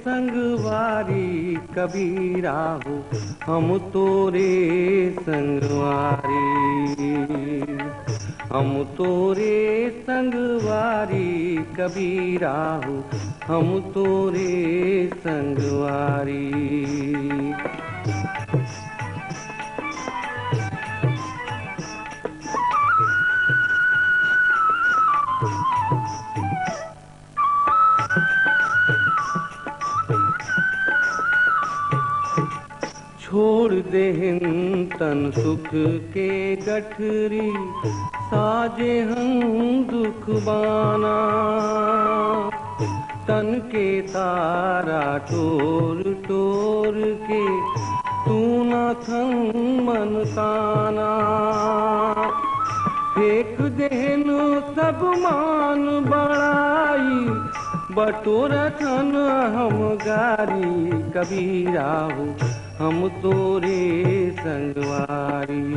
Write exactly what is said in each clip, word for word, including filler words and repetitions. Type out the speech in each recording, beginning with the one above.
संगवारी कबीरा हो, हम तोरे संगवारी, हम तोरे संगवारी कबीरा हो, हम तोरे संगवारी। छोड़ देहन तन सुख के गठरी, साजे हम दुख बाना। तन के तारा टोर टोर के, तू ना थन मन ताना। फेंक देहन सब मान बड़ाई, बटोरथन हम गारी कबीरा हो, हम तोरे संगवारी।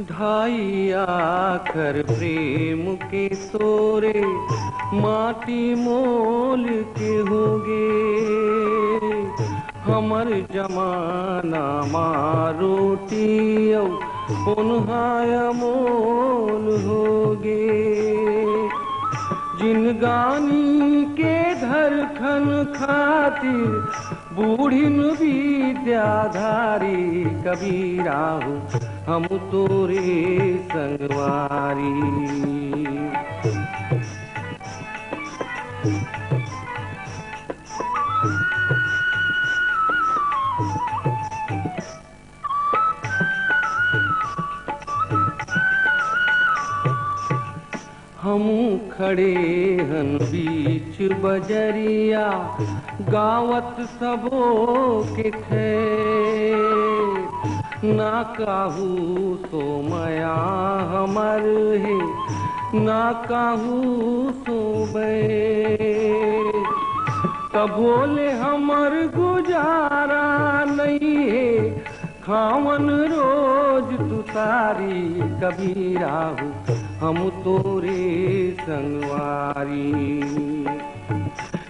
ढाई आखर प्रेम के तोरे, माटी मोल के होगे। हमर जमाना मा रोटी अउ ओनहा अमोल होगे। जिनगानी के धरखन खातिर बूढ़िन विद्याधारी कबीरा हो, हम तोरे संगवारी। हमू खड़े हन बीच बजरिया, गावत सबो के खैर। ना काहू सोमया हमर हे, ना काहू सोबे। तभो ले हमर गुजारा नइ हे, खावन रोज तुसारी कबीरा हो, हम तोरे संगवारी।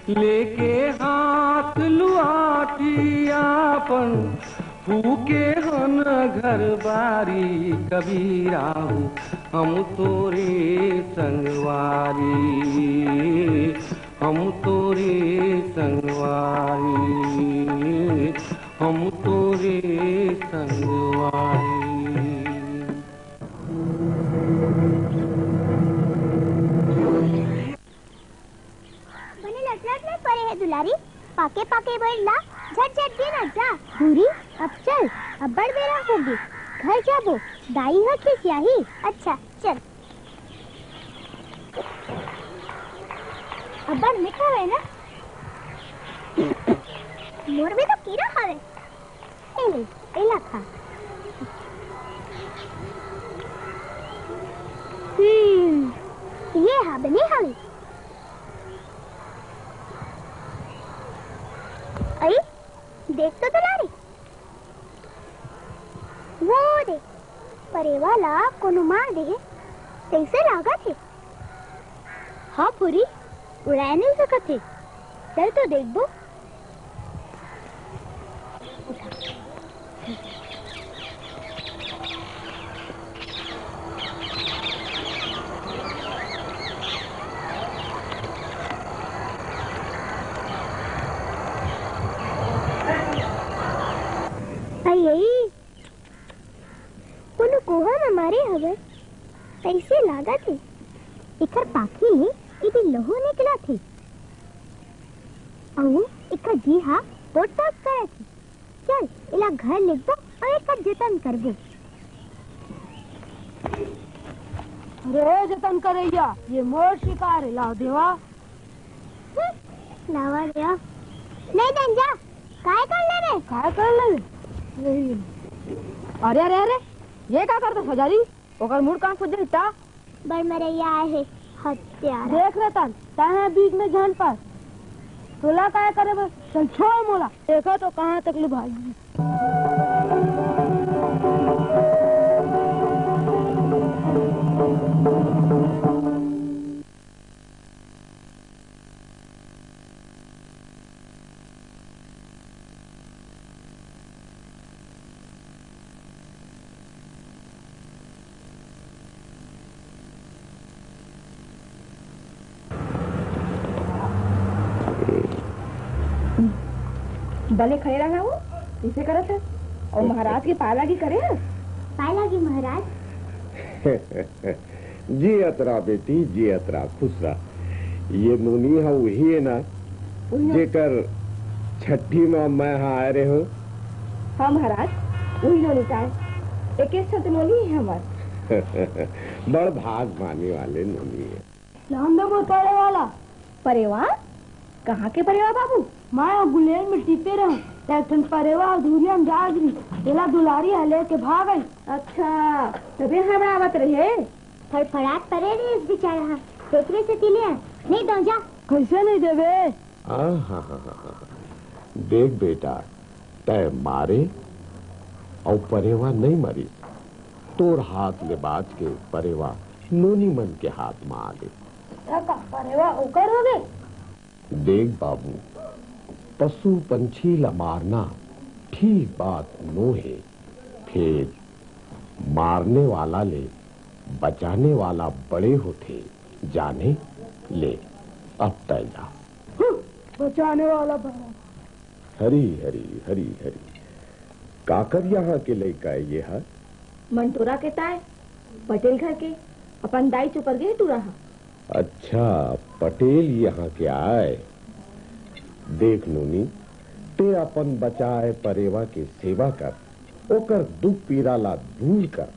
लेके हाथ लुआटी आपन, फूके हन घर बारी कबीरा हो, हम तोरे संगवारी, हम तोरे संगवारी, हम तोरे संगवारी। बने लटलट में परे हे दुलारी, पाके पाके बइर ला झट झट दे ना जा। भूरी, अब चल, अब्बड़ बेरा होगे, घर जाबो, दाई ह खिसियाही। अच्छा, चल। अब्बड़ मीठा हे ना? मोर में तो कीरा हवे। ए ले, एला खा। हम्म, ये हा बने हवे। अरे, देख तो दुलारी, वो दे, परेवा ला कोनो मार दे, तइसे लागत हे। हाँ फुरी, उड़ाए नइ सकत हे। चल तो देखबो। अई, अई, कोनो कुआं म मारे हवय, तइसे लागत हे। एकर पाखी ले एदे लहू निकलत हे, अऊ एकर जी हा पोट-पोट करत हे। चल, एला घर लेगबो अऊ एकर जतन करबो। अरे जतन करइया, ये मोर शिकार हे, लाव देवा। हम्म, लावा देवा। नहीं दंजा, काय कर ले रे? काय कर ले रे? अरे, अरे, अरे, ये का करत हस जारी? ओकर मुड़ कान फूट जाही त। बड़ मरइया आए हे, हत्यारा। देख रतन, तैं ह बीच में झन पर। तोला काय करे बर? चल छोड़ मोला। देखा तो कहाँ तक ले भागी। बने खड़े रहा वो, इसे करत है। और महाराज के पाला की करे है। पाला की महाराज। जियत रहा बेटी, जियत रहा, खुश रहा। ये नोनी हा वही है ना, वही है। जेकर छठी मा मैं हा आए रहे हो। हाँ महाराज, वही नोनी का है। एक एक छत नोनी है हमार। बड़ भाग माने वाले नोनी है। नाम दे मोर परेवा ला। परेवा? कहाँ के परेवा बाबू? मैं गुलेल में टिपे रहूं, त एक ठन परेवा अधूरिया में जाग रही, तेला दुलारी ह लेके भाग गई। अच्छा, तबे हड़बड़ावत रहे। फड़फड़ात परे रहे इस बेचारा ह, तेकरे से तिले नहीं दो जा। कैसे नहीं देवे? आहाहाहा। देख बेटा, तय मारे अउ परेवा नहीं मरिस, तोर हाथ ले बाच के परेवा नोनी मन के हाथ म आ गे। त का परेवा ओकर हो गे? देख बाबू, पशु पंछी ला मारना ठीक बात नो हे, फेर मारने वाला ले बचाने वाला बड़े होथे, जाने ले। अब तय जा। हम्म, बचाने वाला बड़ा। हरी हरी हरी हरी। काकर यहाँ के लइका ये हा? मंटोरा के ताय, पटेल घर के, अपन दाई चुपर गे टूरा हा। अच्छा, पटेल यहाँ के आय। देख नोनी, ते अपन बचाए परेवा के सेवा कर, ओकर दुख पीरा ला दूर कर,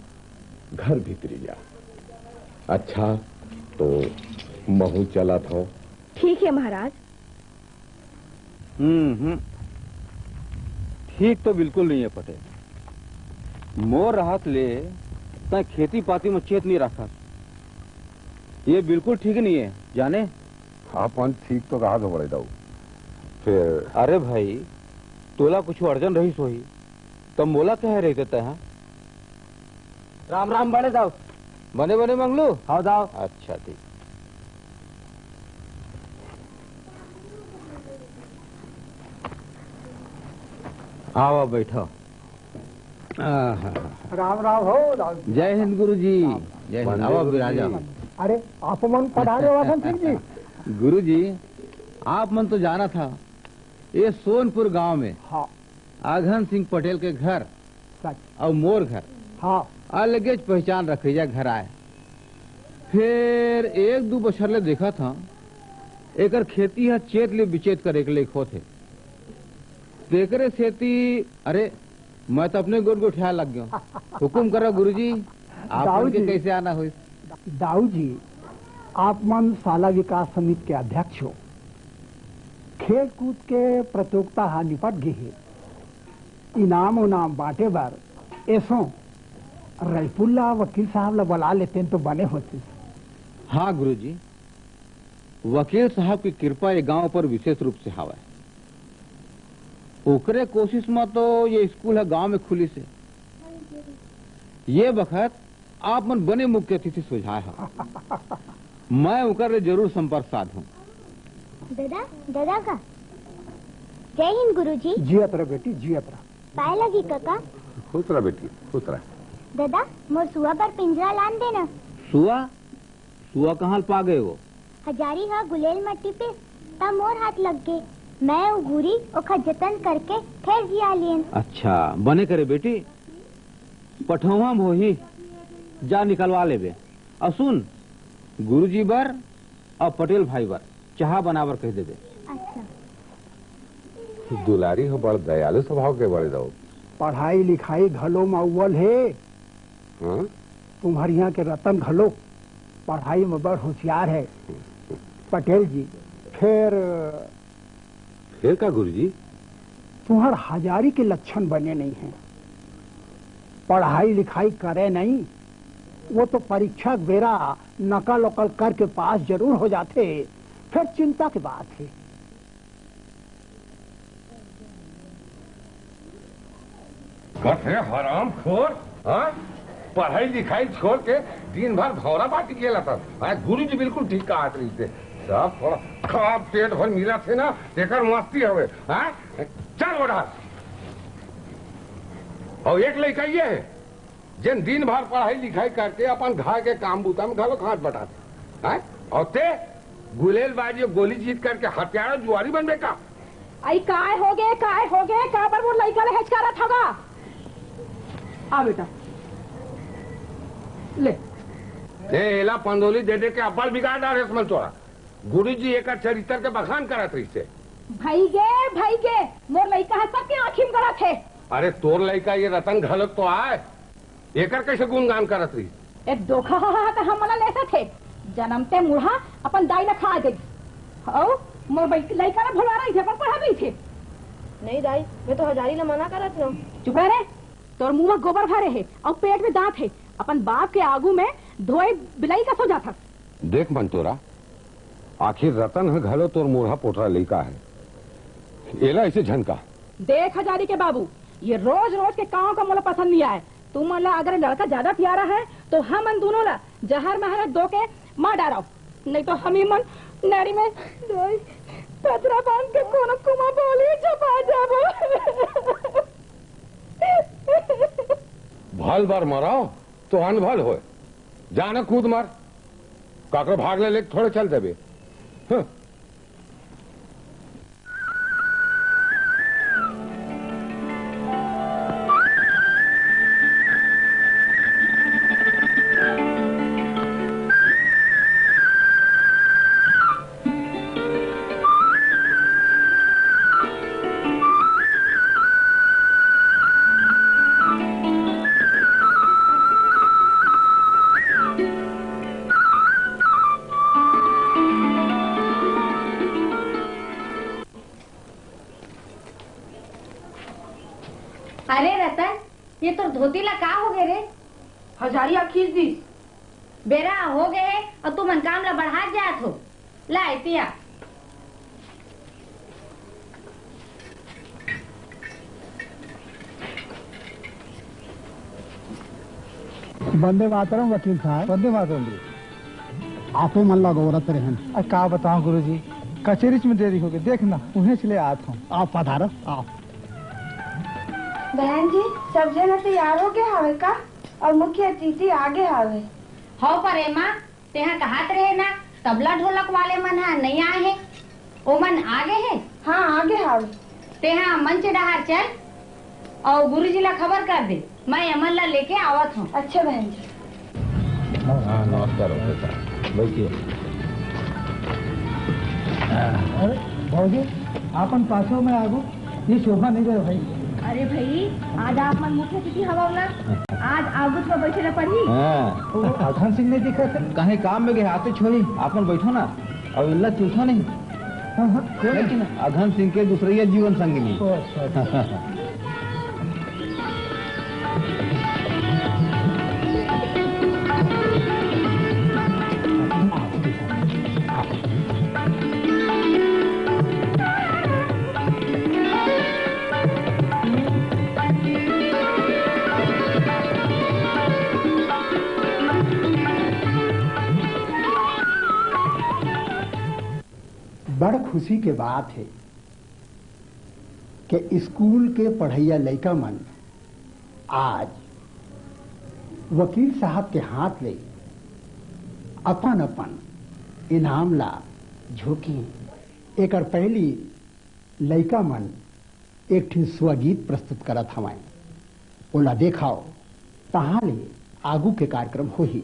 घर भीतरी जा। अच्छा, तो महू चलत हव। ठीक है महाराज। हम्म, हम्म। ठीक तो बिल्कुल नहीं है पटेल। मोर रहत ले तैं खेती पाती में चेत नहीं रखस। ये बिल्कुल ठीक नहीं है, जाने? अपन ठीक तो कहा दो बड़े दाऊ। फिर अरे भाई, तोला कुछ अड़चन रहीस होही, त मोला कहे रहिते तैं, हाँ? राम राम बड़े दाऊ। बने बने मंगलू? हाँ दाऊ। अच्छा, ठीक। आओ, आओ, बैठो। आहा। राम राम हो दाऊ जी। जय हिंद गुरु जी। जय हिंद। वंदे आओ, गुरु विराज जी। आओ। अरे, आप मन पधारे वासन सिंह जी। गुरु जी, आप मन तो जाना था, ये सोनपुर गांव में हाँ। आघन सिंह पटेल के घर सच। अउ मोर घर हाँ। अलगेच पहचान रखइया घर आय। फेर एक दू बछर ले देखत हंव, एकर खेती ह चेत ले बिचेत करे के लइक होथे। तेकरे सेती, अरे, मैं तो अपने गोठ गोठियाए लग गेंव। हुकुम करो गुरुजी, आप दाऊ मन के जी। कैसे आना होइस? दाऊ जी, आप मन शाला विकास समिति के अध्यक्ष हो। खेल कूद के प्रतियोगिता ह निपट गे हे। इनाम उनाम बांटे बर एसो रईपुर ला वकील साहब ला बला लेतेन तो बने होतिस। हाँ गुरुजी, वकील साहब की कृपा ये गांव पर विशेष रूप से हावय। ओकरे कोशिश म तो ये स्कूल ह गांव में खुलिस हे। ये बखत आप मन बने मुख्य अतिथि सुझाए हव। मैं ओकर ले जरूर संपर्क साधहूं। ददा, ददा का? जय हिंद गुरुजी। जियत रह बेटी, जियत रह। पाए लगी कका। खुश रह बेटी, खुश रह। ददा, मोर सुआ बर पिंजरा लान देना। सुआ? सुआ कहाँ ल पा गए वो? हजारी ह गुलेल म टिपिस, त मोर हाथ लग गे। मैं अउ गुरी ओखर जतन करके फेर जिया लियन। अच्छा, बने करे बेटी, पठौहा म होही, जा निकलवा लेबे। अउ सुन, गुरुजी बर अउ पटेल भाई बर चाहा बनाबर कह देबे। अच्छा। दुलारी हो बड़ दयालु स्वभाव के बड़े दऊ। पढ़ाई लिखाई घलो म अव्वल हे। हाँ? तुम्हर इहाँ के रतन घलो पढ़ाई म बड़ होशियार हे। पटेल जी, फेर फेर का गुरुजी? तुम्हर हजारी के लक्षण बने नहीं हे। पढ़ाई लिखाई करे नहीं, वो तो परीक्षा के बेरा नकल उकल करके पास जरूर हो जाथे, फेर चिंता के बात हे। अरे हरामखोर, हाँ? पढ़ाई लिखाई छोड़ के दिन भर भौरा बाटी खेलत हस। हाँ, गुरुजी बिल्कुल ठीक कहत रहिस हे। सब थोड़ा खा पेट भर मिलत हे ना, तेकर मस्ती हवे। हाँ? चल ओढ़ा। अउ एक लइका ये हे, जेन दिन भर पढ़ाई लिखाई करके अपन घर के काम बूता में घलो हाथ बटाथे। हाँ? अउ तें गुलेलबाजी अउ गोली चीट करके हत्यारा जुआरी बनबे का? अई काय होगे, काय होगे, काबर मोर लइका ल हेचकारत हव गा? आ बेटा, ले। ए, एला पंदोली दे दे के अब्बड़ बिगाड़ डारे हस मन तोरा। गुरुजी एकर चरित्र के बखान करत रहिस हे। भइगे, भइगे, मोर लइका ह सबके आँखी म गड़त हे। अरे तोर लइका ये रतन घलोक तो आय, एकर कइसे गुणगान करत रहिस? ए धोखा ह, ह, त हमन ला लेसत हे। जनमते मुड़हा अपन दाई ला खा गे। अउ मोर बइ-, लइका ला भुला रहिथे, अपन पढ़ा रहिथे। नहीं दाई, मैं तो हजारी ला मना करत हूँ। चुप रह रे, तोर मुंह में गोबर भरे हे अउ पेट में दांत हे। अपन बाप के आगू में धोए बिलाई कस हो जाथस। देख मन तोरा, आखिर रतन ह घलो तोर मुड़हा पोटरा लइका हे, एला अइसे झन कह। देख हजारी के बाबू, ये रोज रोज के काम का मोला पसंद नहीं आय। तुमन ला अगर लड़का ज्यादा प्यारा है तो हमन दोनों ला जहर महर दो के मार डारव, नहीं तो हम ही मन नरी में पथरा बांध के कोनो कुआं बाली चपा जाबो। भल बर मरव तो अनभल होय, जाना कूद मार, काकरो भाग ले लेके थोड़े चल देबे। हं। अरे रतन, ये तोर धोती ला का होगे रे? हजारी ह खींच दिस। बेरा होगे हे अउ तुमन काम ला बढ़ात जात हो। ला एती आ। वंदे मातरम वकील साहब। वंदे मातरम जी। आपे मन ला गोरत रहेन। अ, का बतावं गुरुजी, कचेरीच में देरी होगे। देख ना, उहेंच ले आत हंव। आओ, पधारो, आओ। बहन जी, सब झन तैयार होगे हवे का? अउ मुख्य अतिथि आगे हवे। हव परेमा, तेहा कहत रहे ना, तबला ढोलक वाले मन ह नइ आए हे, ओमन आगे हे। हाँ, आगे हवे। तेहा मंच डहार चल अउ गुरुजी ला खबर कर दे, मैं अमन ला लेके आवत हंव। अच्छा बहन जी। हाँ, नमस्कार हो बेटा, बैठिए। अरे भौजी, आपन पाछू में आगू, ये शोभा नहीं रहे भाई। अरे भाई, आज आप मन मुख्य अतिथि हवव ना, आज आगू में बैठे ला पड़ही। हाँ। वो अघन सिंह नहीं दिखा था? कहीं काम में गए, आते छोड़ी, आप मन बैठो ना। अउ इल्ला चिंता नहीं। हाँ, हाँ, कोई लेकिन अघन सिंह के दूसरइया जीवन संगिनी। ओ, अच्छा, अच्छा। बड़ खुशी के बात हे कि स्कूल के पढ़इया लइका मन आज वकील साहब के हाथ ले अपन-अपन इनाम ला झोंकही। एकर पहिली लइका मन एक ठिन स्वगीत प्रस्तुत करत हवंय, ओला देखव, तहाँ ले आगू के कार्यक्रम होही।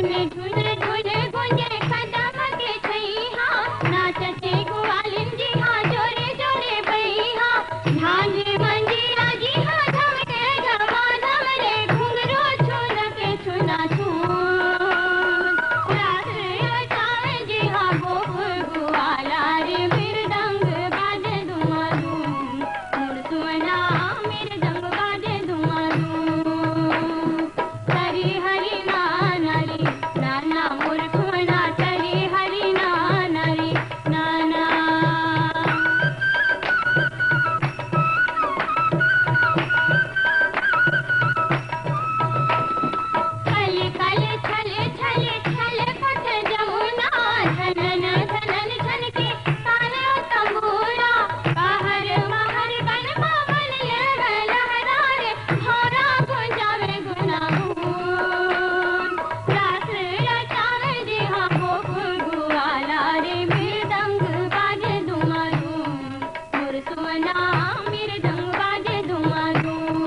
झुन झुन गुंजे कदम के छैहा, नाचथे गुवालिन जी हा जोरे जोरे बइहा। झांझे मंजीरा जी हा झमके झमाझम रे, घुंघरू छुन के छुना छुन। रास रचावे जी हा गोकुल गुवाला रे, मृदंग बाजे दुमादुम। मुरसुवना मृदंग बाजे दुमादुम। तरी हरी नाना रे, नाना मुरसुवना, तरी हरी नाना रे, नाना। कल कल छल छल छल पथ जमुना, झनन झनन झनके तान तंबूरा। बाहर बाहर बन बाबन ये लहरा रे, भौरा गुंजावे गुनगुन। रास रचावे जी हा गोकुल गुवाला रे, मृदंग बाजे दुमादुम। मुरसुवना मृदंग बाजे दुमादुम।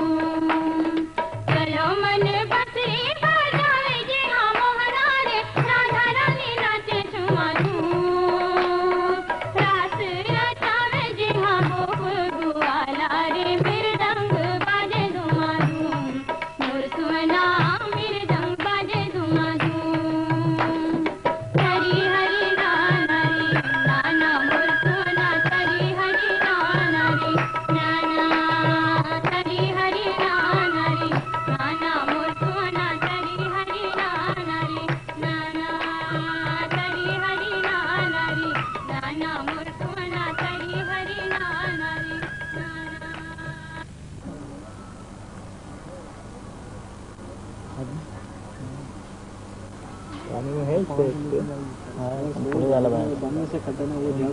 चलो मन बसरी बजावे जी हा मोहना रे, राधा रानी नाचे झुमादुम। रास रचावे जी हा गोकुल गुवाला रे, मृदंग बाजे दुमादुम। मुरसुवना मृदंग बाजे दुमादुम। तरी हरी नाना रे, नाना मुरसुवना, तरी हरी नाना रे, नाना। तरी हरी नाना रे, नाना मुरसुवना, तरी हरी नाना रे, नाना। तरी हरी नाना रे, नाना मुरसुवना, तरी हरी नाना रे, नाना। पानी में है इससे, इससे। हाँ, हम पूरे वाला बनाए। पानी से खतरनाक वो जाओ।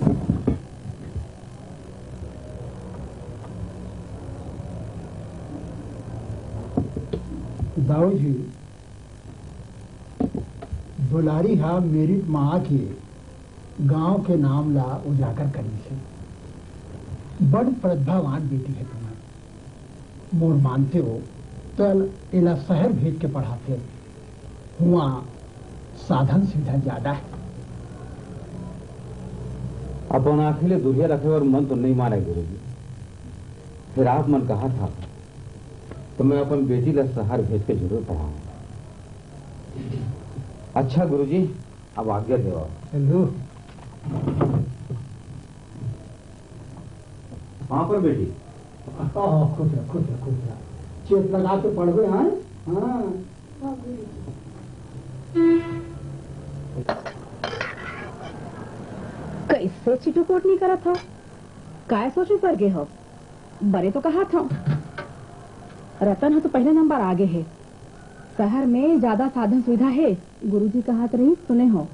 दाऊ जी, दुलारी हा मेरिट में आके गांव के नाम ला उजागर करिस हे। बड़ प्रतिभावान बेटी हे तुम्हर। मोर मानते हो, त एला शहर भेज के पढ़ाते। हुआ साधन सुविधा ज्यादा हे। अपन आँखी ले दूरिहा रखे बर मन तो नहीं माने गुरुजी, फिर आप मन कहा था तो मैं अपन बेटी ला शहर भेज के जरूर पढ़ाऊँ। अच्छा गुरुजी, अब आज्ञा देवा। चलू। हाँ पर बेटी। आह, खुश रह, खुश रह, खुश रह। चेत लगा के पढ़बे, हाँ? हाँ। कैसे चिटुपोट नहीं करत हो? काय सोच में पड़ गए हो? बरे तो कहा था। रतन ह तो पहले नंबर आगे हे। शहर में ज्यादा साधन सुविधा हे, गुरुजी कहत रही, सुने हो।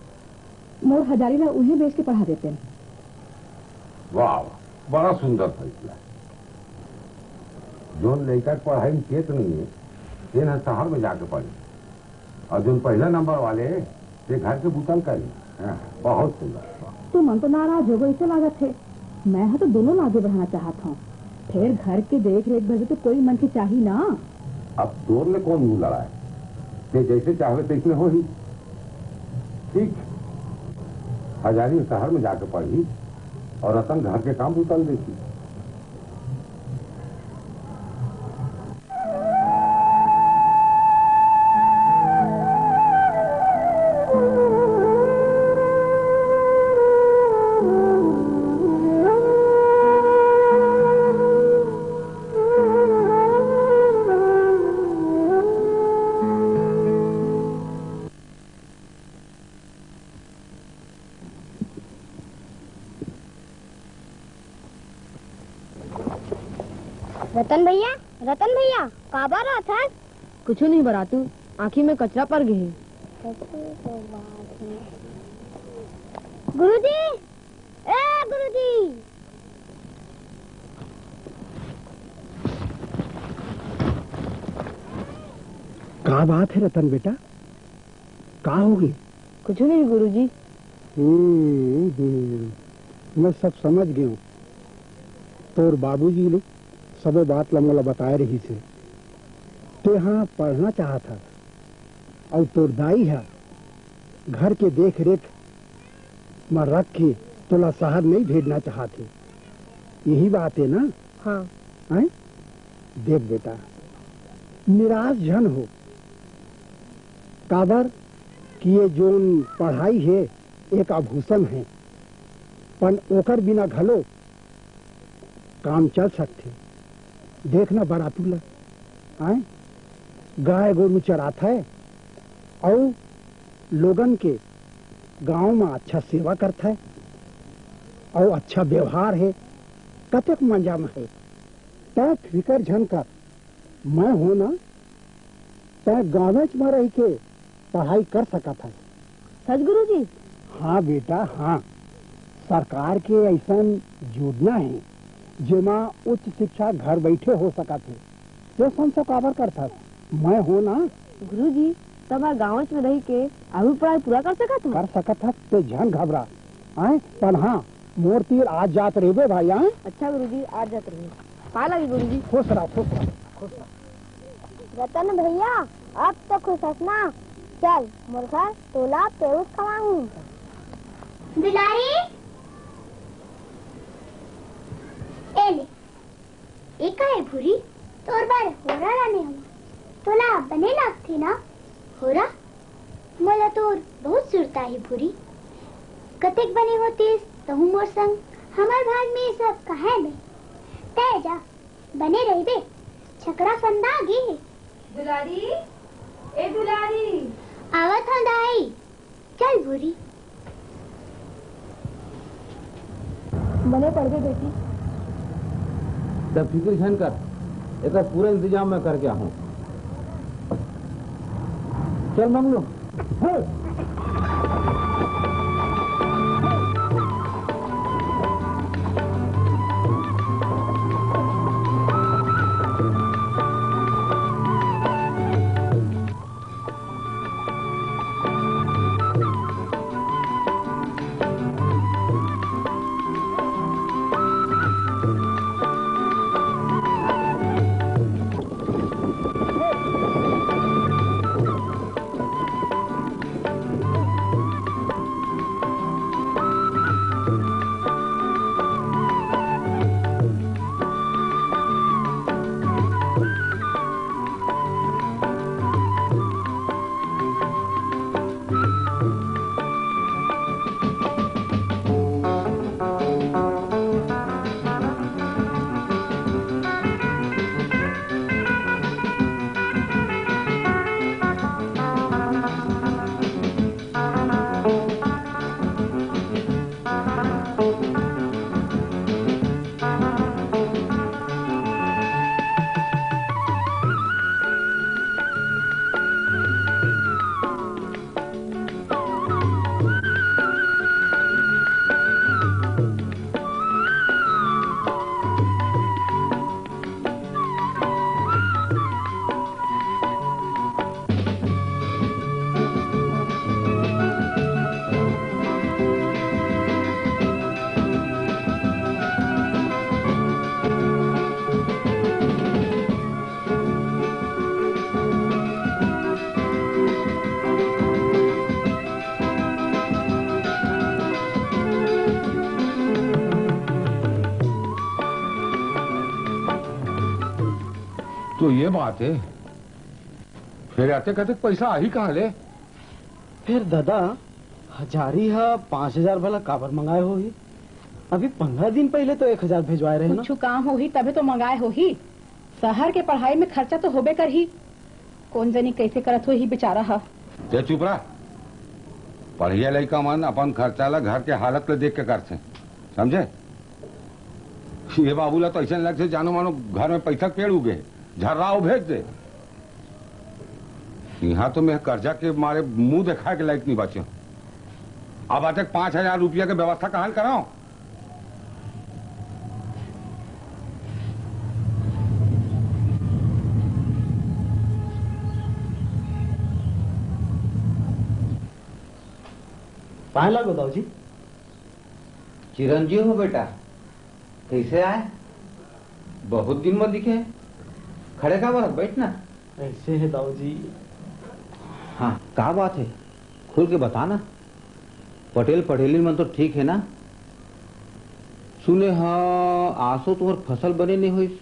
मोर हजारी ला उहे बेच के पढ़ा देते। वाह, वाह, बड़ा सुंदर फैसला। जोन लइका के पढ़ाई में चेत नहीं है, तेन ह शहर में जाके पढ़े। और जोन पहला नंबर वाले, ते घर के बुतल करी। हाँ, बहुत सुंदर। तुमन तो नाराज हो गए, ऐसे लागत है। मैं ह तो दोनों ला आगे बढ़ाना चाहत हूँ। फिर घर के देख रेख बर भी तो कोई मन के चाही ना। अब तोर ले कौन मुंह लड़ाए? ते जैसे चाहवे तैसने होही। ठीक, हजारी शहर में जाके पढ़ी और रतन घर के काम बुतल देखी। रतन भैया, रतन भैया, का बरात हस? कुछु नहीं बरातू, आँखी में कचरा पर गे हे। गुरुजी, ए गुरुजी। का बात है रतन बेटा, का होगे? कुछु नहीं गुरुजी। हम्म, हम्म, मैं सब समझ गेंव। तोर बाबूजी ले सबो बात ला मोला बताए रहिस हे। तेहा पढ़ना चाहत हस, अउ तोर दाई ह घर के देख रेख म रख के तोला शहर नहीं भेजना चाहत हे, यही बात है ना? हाँ। हैं? देख बेटा, निराश झन हो, काबर कि ये जोन पढ़ाई है एक आभूषण है, पण ओकर बिना घलो काम चल सकथे। देख ना बरातू ला, आय, गाय गोरू चरात है, अउ लोगन के गांव में अच्छा सेवा करत है, अउ अच्छा व्यवहार है, कतेक मजा में है। तै फिकर झन कर, मैं हो ना, तै गाँवेच म रहिके पढ़ाई कर सकत हस। सच गुरुजी? हाँ बेटा, हाँ। सरकार के अइसन योजना हे, जेमा उच्च शिक्षा घर बइठे हो सकत हे। ते संशय काबर करथस? मैं हो ना। गुरुजी, त मैं गाँवेच म रहिके अभी पढ़ाई पूरा कर सकत हूँ? कर सकत हस, ते झन घबरा। आय, पण हाँ, मोर तीर आज जात रहिबे भाई, आय? अच्छा गुरुजी, आज जात रहिबे। पाय लागी गुरुजी। खुश रह, खुश रह, खुश रह। रतन भैया, अब तो खुश हस ना? चल, मोर घर तोला पेउस खवाहूँ। दुलारी, ए ले, ए का ए भूरी? तोर बर होरा लाने हूँ। तोला बने लागथे ना होरा? मोला तोर बहुत सुरता हे भूरी। कतेक बने होतिस तहूँ मोर संग। हमर भाग में ये सब कहाँ हे बे? तै जा, बने रहिबे। छकड़ा फंदा गे हे। दुलारी, ए दुलारी। आवत हूँ दाई। चल भूरी। बने पड़बे बेटी। तब फिक्र झन कर, एकर पूरा इंतजाम मैं करके आहूँ। चल मंगलू। तो ये बात है, फिर अतेक अतेक पैसा आही कहाँ ले? फिर दादा, हजारी ह पाँच हजार भला काबर मंगाए होही? अभी पंद्रह दिन पहले तो एक हजार भेजवाए रहे ना। कुछ काम होही तभे तो मंगाए होही। शहर के पढ़ाई में खर्चा तो होबे करही। कोन जनी कैसे करत होही बेचारा ह। ते चुप रह। पढ़िया लइका मन अपन खर्चा ला घर के हालत ले देख के करथे, समझे? ये बाबू ला तो ऐसे लगथे जानो मानो घर में पैसा के पेड़ उगे, झर्राओ भेज दे। यहाँ तो मैं कर्जा के मारे मुंह दिखाए के लायक नहीं बचे। अब अतेक पाँच हजार रुपया के व्यवस्था कहाँ कराओ? पाए लागो दाऊ जी। चिरंजीव हो बेटा, कैसे आए? बहुत दिन में दिखे। खड़े का बात, बैठ ना। ऐसे है दाऊ जी। हाँ, का बात है? खुल के बता ना, पटेल पटेलिन मन तो ठीक हे ना? सुने हंव, आसो तुंहर फसल बने नइ होइस।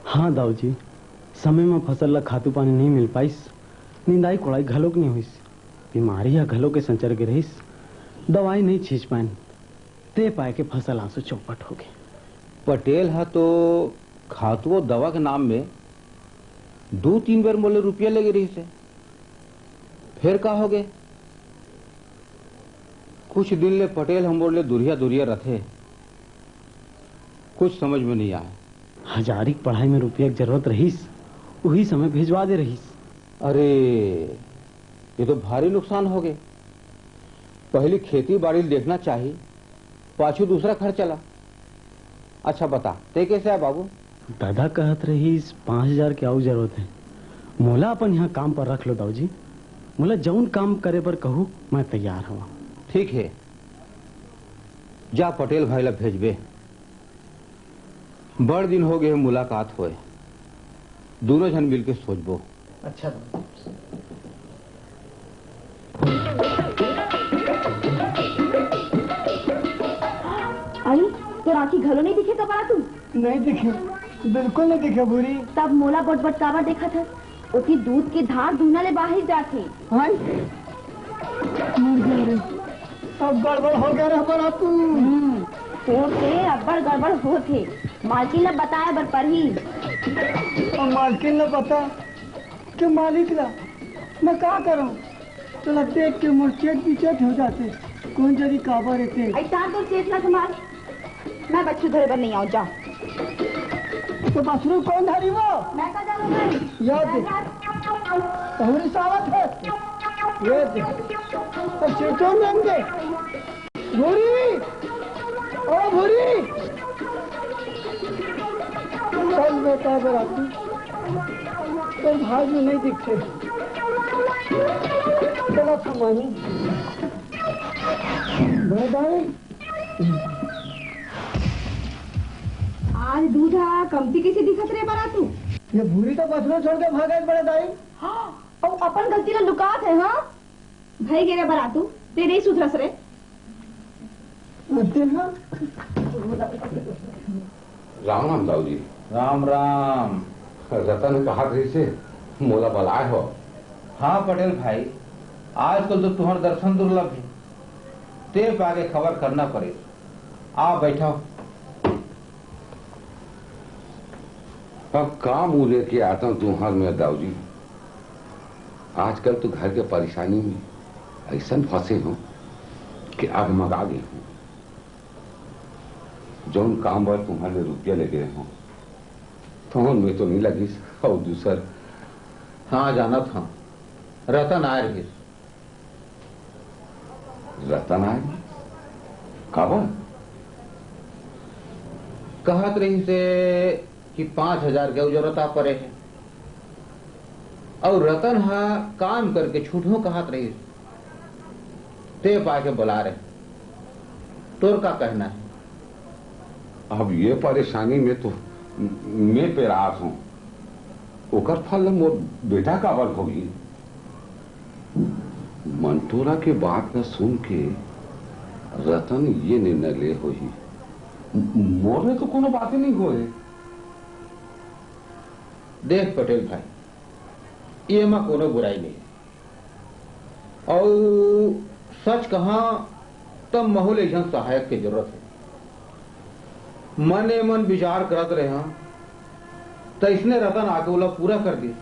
हाँ दाऊ जी, समय म फसल ल खातू पानी नइ मिल पाइस, निंदाई कोड़ाई घलोक नइ होइस, बीमारी ह घलोक संचर गे रहिस, दवाई नइ छींच पाएन, ते पाय के फसल आसो चौपट होगे। पटेल ह तो खातू अउ दवा के नाम में दू तीन बेर मोर ले रुपया लेगे रहिस हे, फेर का होगे? कुछ दिन ले पटेल ह मोर ले दुरिहा दुरिहा रथे, कुछ समझ में नइ आय। हजारी के पढ़ाई में रुपया के जरूरत रहिस, उही समय भेजवा दे रहिस। अरे, ये तो भारी नुकसान होगे। पहिली खेती बाड़ी ल देखना चाही, पाछू दूसरा खर्चा ला। अच्छा बता, ते कइसे आय बाबू? दादा कहत रहिस, पाँच हजार के अउ जरूरत हे। मोला अपन इहाँ काम पर रख लो दाऊ जी, मोला जऊन काम करे बर कहू, मैं तैयार हवं। ठीक हे, जा पटेल भाई ला भेजबे। बड़ दिन होगे हे मुलाकात होय, दूनों झन मिलके सोचबो। अच्छा। अई, तोर आँखी घलो नइ दिखे का बरातू? नइ दिखे, बिल्कुल नइ दिखे भूरी। तब मोला बटबट काबर देखत हस? ओती दूध के धार दूना ले बाहिर जाथे। हाय, मर गया रे। अब गड़बड़ हो गया रे बरातू। हम्म, तोर से अब्बड़ गड़बड़ होत हे। मालकिन ला बताए बर परही। अब मालकिन ला बता के मालिक ला मैं का करंव? तोला देख के मोर चेत बिचेत हो जाथे। कोन जनी काबर हे ते। अइसा तो चेत ला संभाल। मैं बछरू धरे बर नइ आंव, जा। तो बछरू कोन धरी वो? मैं का जानंव भाई? याद दे। तोहरी सावत हे। ये दे। अब सिरतोन रंग दे। भूरी! ओ भूरी! चल बेटा बरातू। तोर भाई में नइ दिखथे। चला थमाही। बड़े दाई, आज दूध ह कमती कइसे दिखत रे बरातू? ये भूरी तो बछरू छोड़ के भागे बड़े दाई। हाँ, अउ अपन गलती ला लुकात हे, हाँ? भई गे रे बरातू, ते नइ सुधरस रे। ते ह राम राम दाऊ जी। राम राम। रतन कहत रहिसे, मोला बलाए हो। हाँ पटेल भाई, आजकल तो तुंहर दर्शन दुर्लभ हे। ते पाके खबर करना परे। आ बैठव। अब का मुँह लेके आथंव तुंहर मेर दाऊ जी। आजकल तो घर के परेशानी में अइसन फंसे हों कि अगमगा गे हों। जऊन काम बर तुंहर ले रुपया लेगे हों, तऊन में तो नइ लगिस, अउ दूसर। हाँ, जानत हंव, रतन आय रहिस। रतन आय? काबर? कहत रहिसे कि पाँच हजार के अउ जरूरत आ परे हे। अउ रतन ह काम करके छूटहूं कहत रहिस, ते पाके बलाए रहे। तोर का कहना हे? अब ये परेशानी में तो मैं पेरात हंव। ओकर फल ल मोर बेटा काबर भोगही? मंटोरा के बात ल सुन के रतन ये निर्णय ले होही, मोर ले तो कोनो बाते नइ होए। देख पटेल भाई, एमा कोनो बुराई नइ हे। अउ सच कहां त महू ल एक झन सहायक के जरूरत हे। मने मन विचार करत रेहेंव, तइसने रतन आके ओला पूरा कर दिस।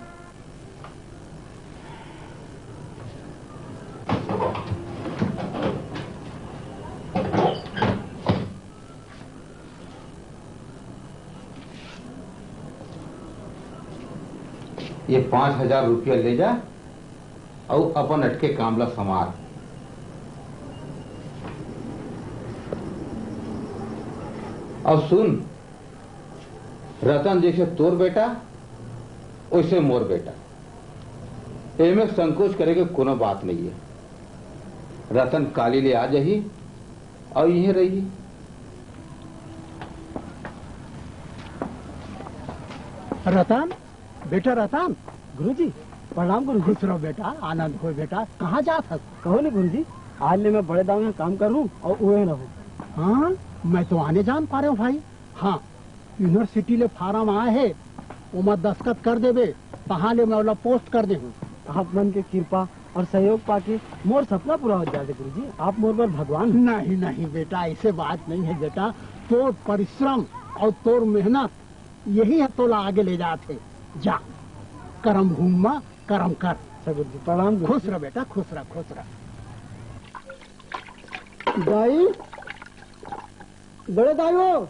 ये पाँच हजार रुपया ले जा अउ अपन अटके काम ला संवार। अउ सुन, रतन जइसे तोर बेटा, वइसे मोर बेटा। एमे संकोच करे के कोनो बात नइ हे। रतन काली ले आ जाही अउ इहें रही। रतन, बेटा रतन, गुरुजी। प्रणाम गुरुजी। खुश रहो बेटा, आनंद होय बेटा। कहाँ जात हस? कहो नहीं गुरुजी, आज ले मैं बड़े दाऊ यहाँ काम कर रहूँ और उहे रहूँ। हाँ, मैं तो आने जान पा रहे हूँ भाई। हाँ, यूनिवर्सिटी ले फार्म आए हे, ओमा दस्तखत कर देबे, तहाँ ले मैं ओला पोस्ट कर देहूँ। आप मन के कृपा और सहयोग पाके मोर सपना पूरा हो जाथे गुरुजी, आप मोर बर भगवान हो। नहीं, नहीं बेटा, ऐसे बात नहीं है बेटा। तोर परिश्रम और तोर मेहनत यही ह तोला आगे ले जात हे। जा, करम भूमि मा करम कर। अच्छा गुरुजी, प्रणाम गुरुजी। खुश रह बेटा, खुश रह, खुश रह। दाई, बड़े दाई हो,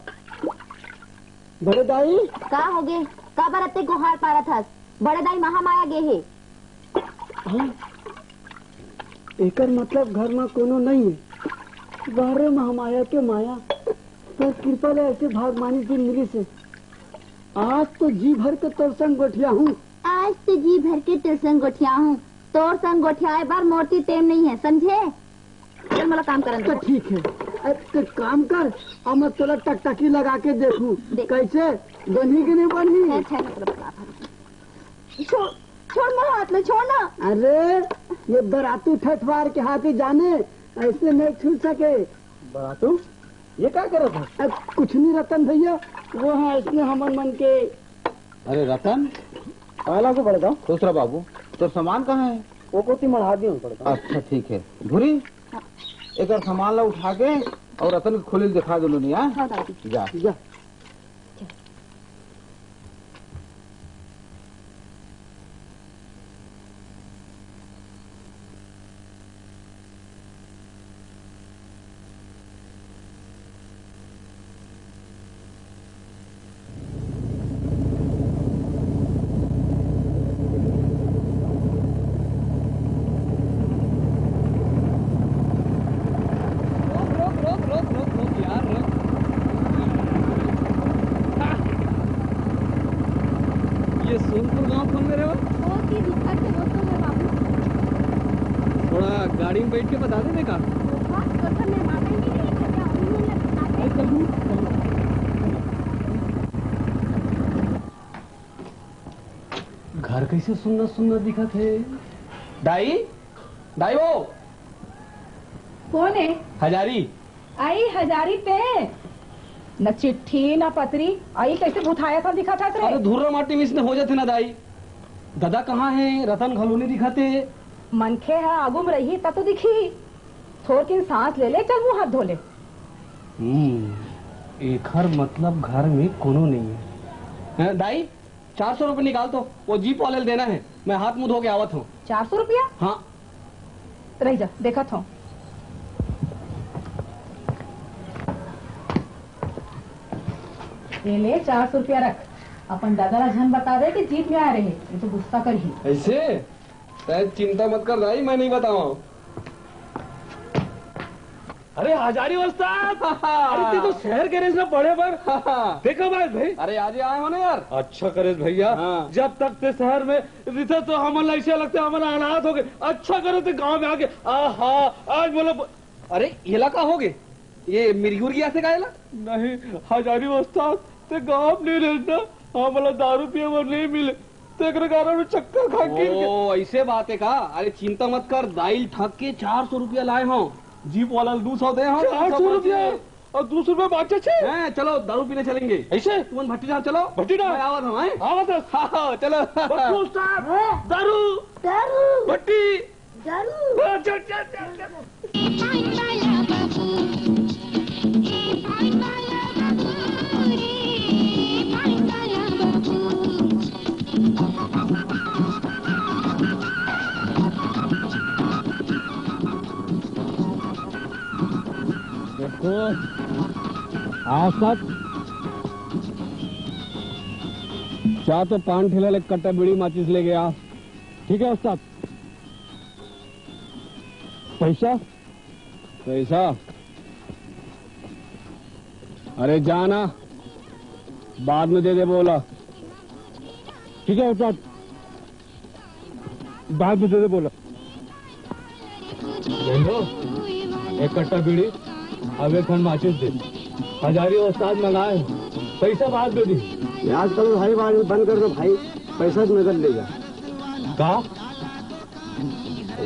बड़े दाई। का होगे? काबर अतेक गोहार पारत हस? बड़े दाई महामाया गे हे। हाँ? एकर मतलब घर मा कोनो नइ हे। बाहरे महामाया के माया, तोर कृपा ले ऐसे भागमानी दिन मिलिस हे। आज तो जी भर के तोर संग गोठियाहूँ। आज तो जी भर के तोर संग गोठियाहूँ। तोर संग गोठियाए बर मोर ती टेम नइ हे, समझे? चल, मोला काम करन दे। तो ठीक है। अरे, तो काम कर, और मैं तोला टकटकी लगा के देखूँ। देख। कैसे? बनही कि नहीं बनही? है, है, मतलब, छोड़, छोड़ मोर हाथ में, छोड़ ना। अरे, ये बरातू ठठवार के हाथ ही जाने, ऐसे नहीं छू सके। बरातू, ये का करत है? अब कुछ नहीं रतन भैया, वो है इसने हमन मन के। अरे रतन, आला को बड़े दाऊ। खुश रह बाबू, तोर सामान कहाँ है? वो कोती मढ़ा दियो बड़े दाऊ। अच्छा ठीक है, भूरी, एकर सामान ला उठा के और रतन के खोली दिखा दो नहीं, हाँ? हाँ दादी। जा। जा। रोक, रोक, रोक, रोक, रोक, रोक यार, रोक। हाँ। ये सोनपुर गांव कौन मेरे बा? वो की दिक्कत है, वो तो है बाबू। थोड़ा गाड़ी में बैठ के बता दे का? हाँ, तो सब मेहमान आएंगे नहीं, क्या उन्होंने बता दे? अरे, चल, चल। घर कैसे सुन्ना सुन्ना दिखत हे? दाई, दाई वो। कौन है? हजारी। आई हजारी ते। न चिट्ठी, न पतरी, आई कैसे भुथाया था दिखत हे रे? अरे धुर्रा माटी में इसने हो जाते ना दाई। दादा कहाँ है? रतन घलो नहीं दिखत हे। मनखे ह आगू में रही त तो दिखी। थोरकिन सांस ले ले, चल मुंह हाथ धो ले। हम्म, एखर मतलब घर में कोनो नहीं है। हैं, दाई, चार सौ रुपये निकाल तो, वो जीप वाले ल देना है, मैं हाथ मुंह धो के आवत हूँ। चार सौ रुपया? हाँ। रह जा, देखत हूँ। ये ले, चार सौ रुपया रख, अपन दादा ला झन बता दे कि जीप में आ रहे, ये तो गुस्सा करही। ऐसे? तै चिंता मत कर दाई, मैं नहीं बताऊँ। अरे हजारी उस्ताद, अरे ते तो शहर के रेस में पड़े बर। देखो बात भाई। अरे आज ही आए हो ना यार। अच्छा करेस भैया, हाँ। जब तक ते शहर में रिथे तो हमन ला ऐसे लगते हमन अनाथ हो गए। अच्छा करे ते गांव में आके, आहा, आज बोलो। अरे ये ला का हो गए? ये मिर्गी उर्गी ऐसे का एला? नहीं, हजारी उस्ताद, ते गांव में नहीं रहना, हमन ला दारू पिए बर नहीं मिले। तेकरे कारण में चक्कर खा के गिर गया। ओ, ऐसे बात है का? अरे चिंता मत कर, दाई ल ठग के चार सौ रुपया लाए हो। जीप वाला ल दू सौ दे हो, चार सौ रुपया और दू सौ रुपया बाँचे छे। हैं, चलो दारू पीने चलेंगे। ऐसे? तुम भट्टी डाल चलो। भट्टी डाल। मैं आवत हूँ, हैं? आवत हूँ। हाँ, हाँ, चलो। बस उस्ताद, हाँ? दारू। दारू। भट्टी। दारू। हाँ, चल, चल, चल, चल। देखो, आज तक चार तो पान ठेला ले कट्टा बीड़ी माचिस ले गया। ठीक है उस्ताद, पैसा, पैसा। अरे जाना, बाद में दे दे बोला। ठीक है उस्ताद, बाद में दे दे बोला। ले लो, एक कट्टा बीड़ी, अब एक खन माचिस दे। हजारी उस्ताद मंगाए, पैसा बाद में दी। याद करो भाई, बाद में बंद कर दो भाई, पैसा तो नगद ले जा। का?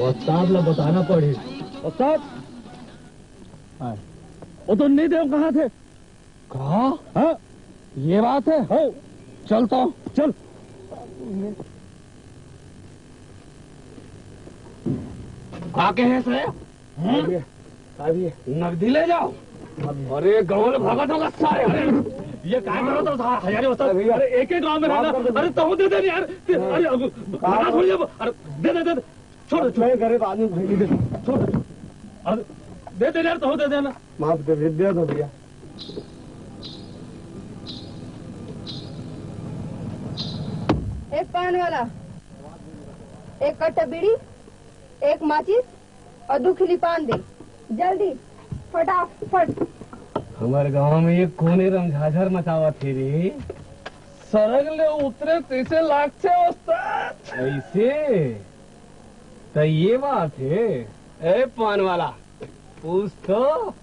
उस्ताद ला बताना पड़ी। उस्ताद, वो तो नहीं देव कहाँ थे? कहा? हाँ, ये बात है। हो, चलता हूँ, चल। का कहे से? हम्म? अभी, अभी। नगदी ले जाओ। अभी। अरे, गाँव में भागत होगा सारे। अरे, ये काय करो तो सारा हजारी होता। अभी। अरे, एक एक गाँव में रहना। माफ कर दो। अरे, तहु दे दे यार। हाँ। अरे, अब माफ कर दो। थोड़ी अब, अरे, दे दे, दे दे। छोड़ दे, छोड़। मैं गरीब आदमी भाई, दे दे। छोड़ दे, छोड़। अरे, दे दे यार, तहु दे देना। माफ कर दे, दे दो भैया। एक पान वाला, एक कट्टा बीड़ी, एक माचिस और दू खिली पान दे, जल्दी, फटाफट। हमर गांव में ये कोने रमझाझर मचावत हे रे? सरग ले उतरे तैसे लागथे उस्ताद। ऐसे? त ये बात हे। ए पान वाला, पूछ तो,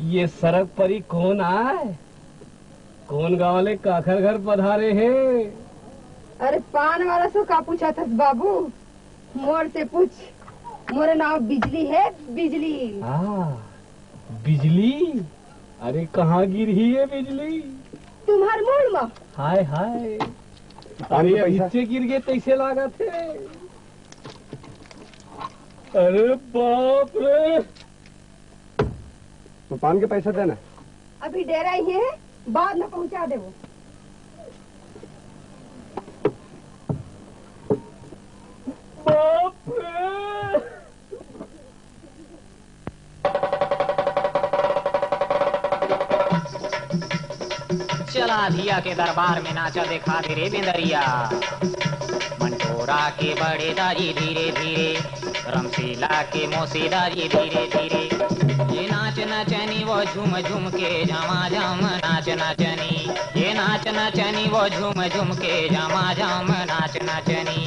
ये सरग परी कौन आय? कौन गांव ले काखर घर पधारे हे? अरे पान वाला से का पूछत हस बाबू, मोर से पूछ। मोर नाम बिजली हे, बिजली। हाँ, बिजली? अरे कहाँ गिरही ये बिजली? तुम्हार मुड़ म। हाय हाय। अरे अरे पैसा। नीचे गिर गे तैसे लागत हे। अरे बाप रे। तो पान के पैसा देना। अभी डेरा ही है, बाद में पहुंचा देबो। बाप रे। चला धिया के दरबार में नाचा देखा दे रे बेंदरिया। मंटोरा के बड़े दारी धीरे धीरे, रमशीला के मोसी दारी धीरे धीरे। ये नाच नचनी वो झूम झूम के झमाझम नाच नचनी। ये नाच नचनी वो झूम झूम के झमाझम नाच नचनी।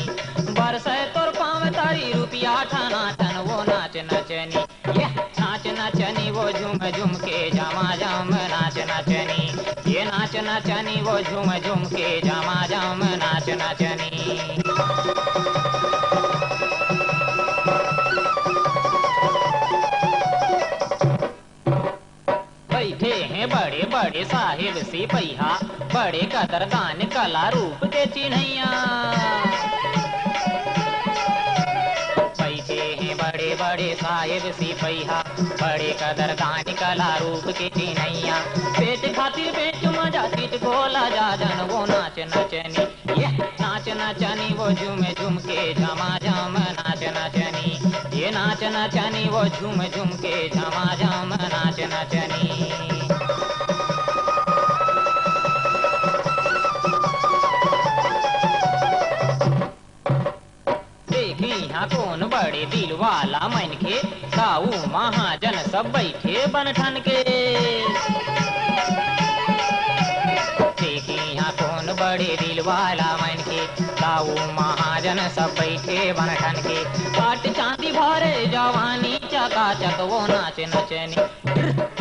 बरसे तोर पाँव तरी रुपया ठना ठन वो नाच नचनी। ये नाच नचनी वो झूम झूम के झमाझम नाच नचनी। ये नाच नचनी वो झूम झूम के झमाझम नाच नचनी। बैठे हैं बड़े बड़े साहेब सिपहिया, बड़े कदरदान कला रूप के चिन्हैया। बैठे हैं बड़े बड़े साहेब सिपहिया, बड़े कदरदान कला रूप के चिन्हैया। पेट खातिर बेच मजा चित गोला जा जन वो नाच नचनी। ये नाच नचनी वो झूम झूम के झमाझम नाच नचनी। ये नाच नचनी वो झूम झूम के झमाझम नाच नचनी। देखी इहाँ कोन बड़े दिल वाला मनखे, ताऊ महाजन सब बैठे बन ठन के। देखी इहाँ कोन बड़े दिल वाला मनखे, ताऊ महाजन सब बैठे बन ठन के। पाट चांदी भरे जवानी चकाचक वो नाच नचनी।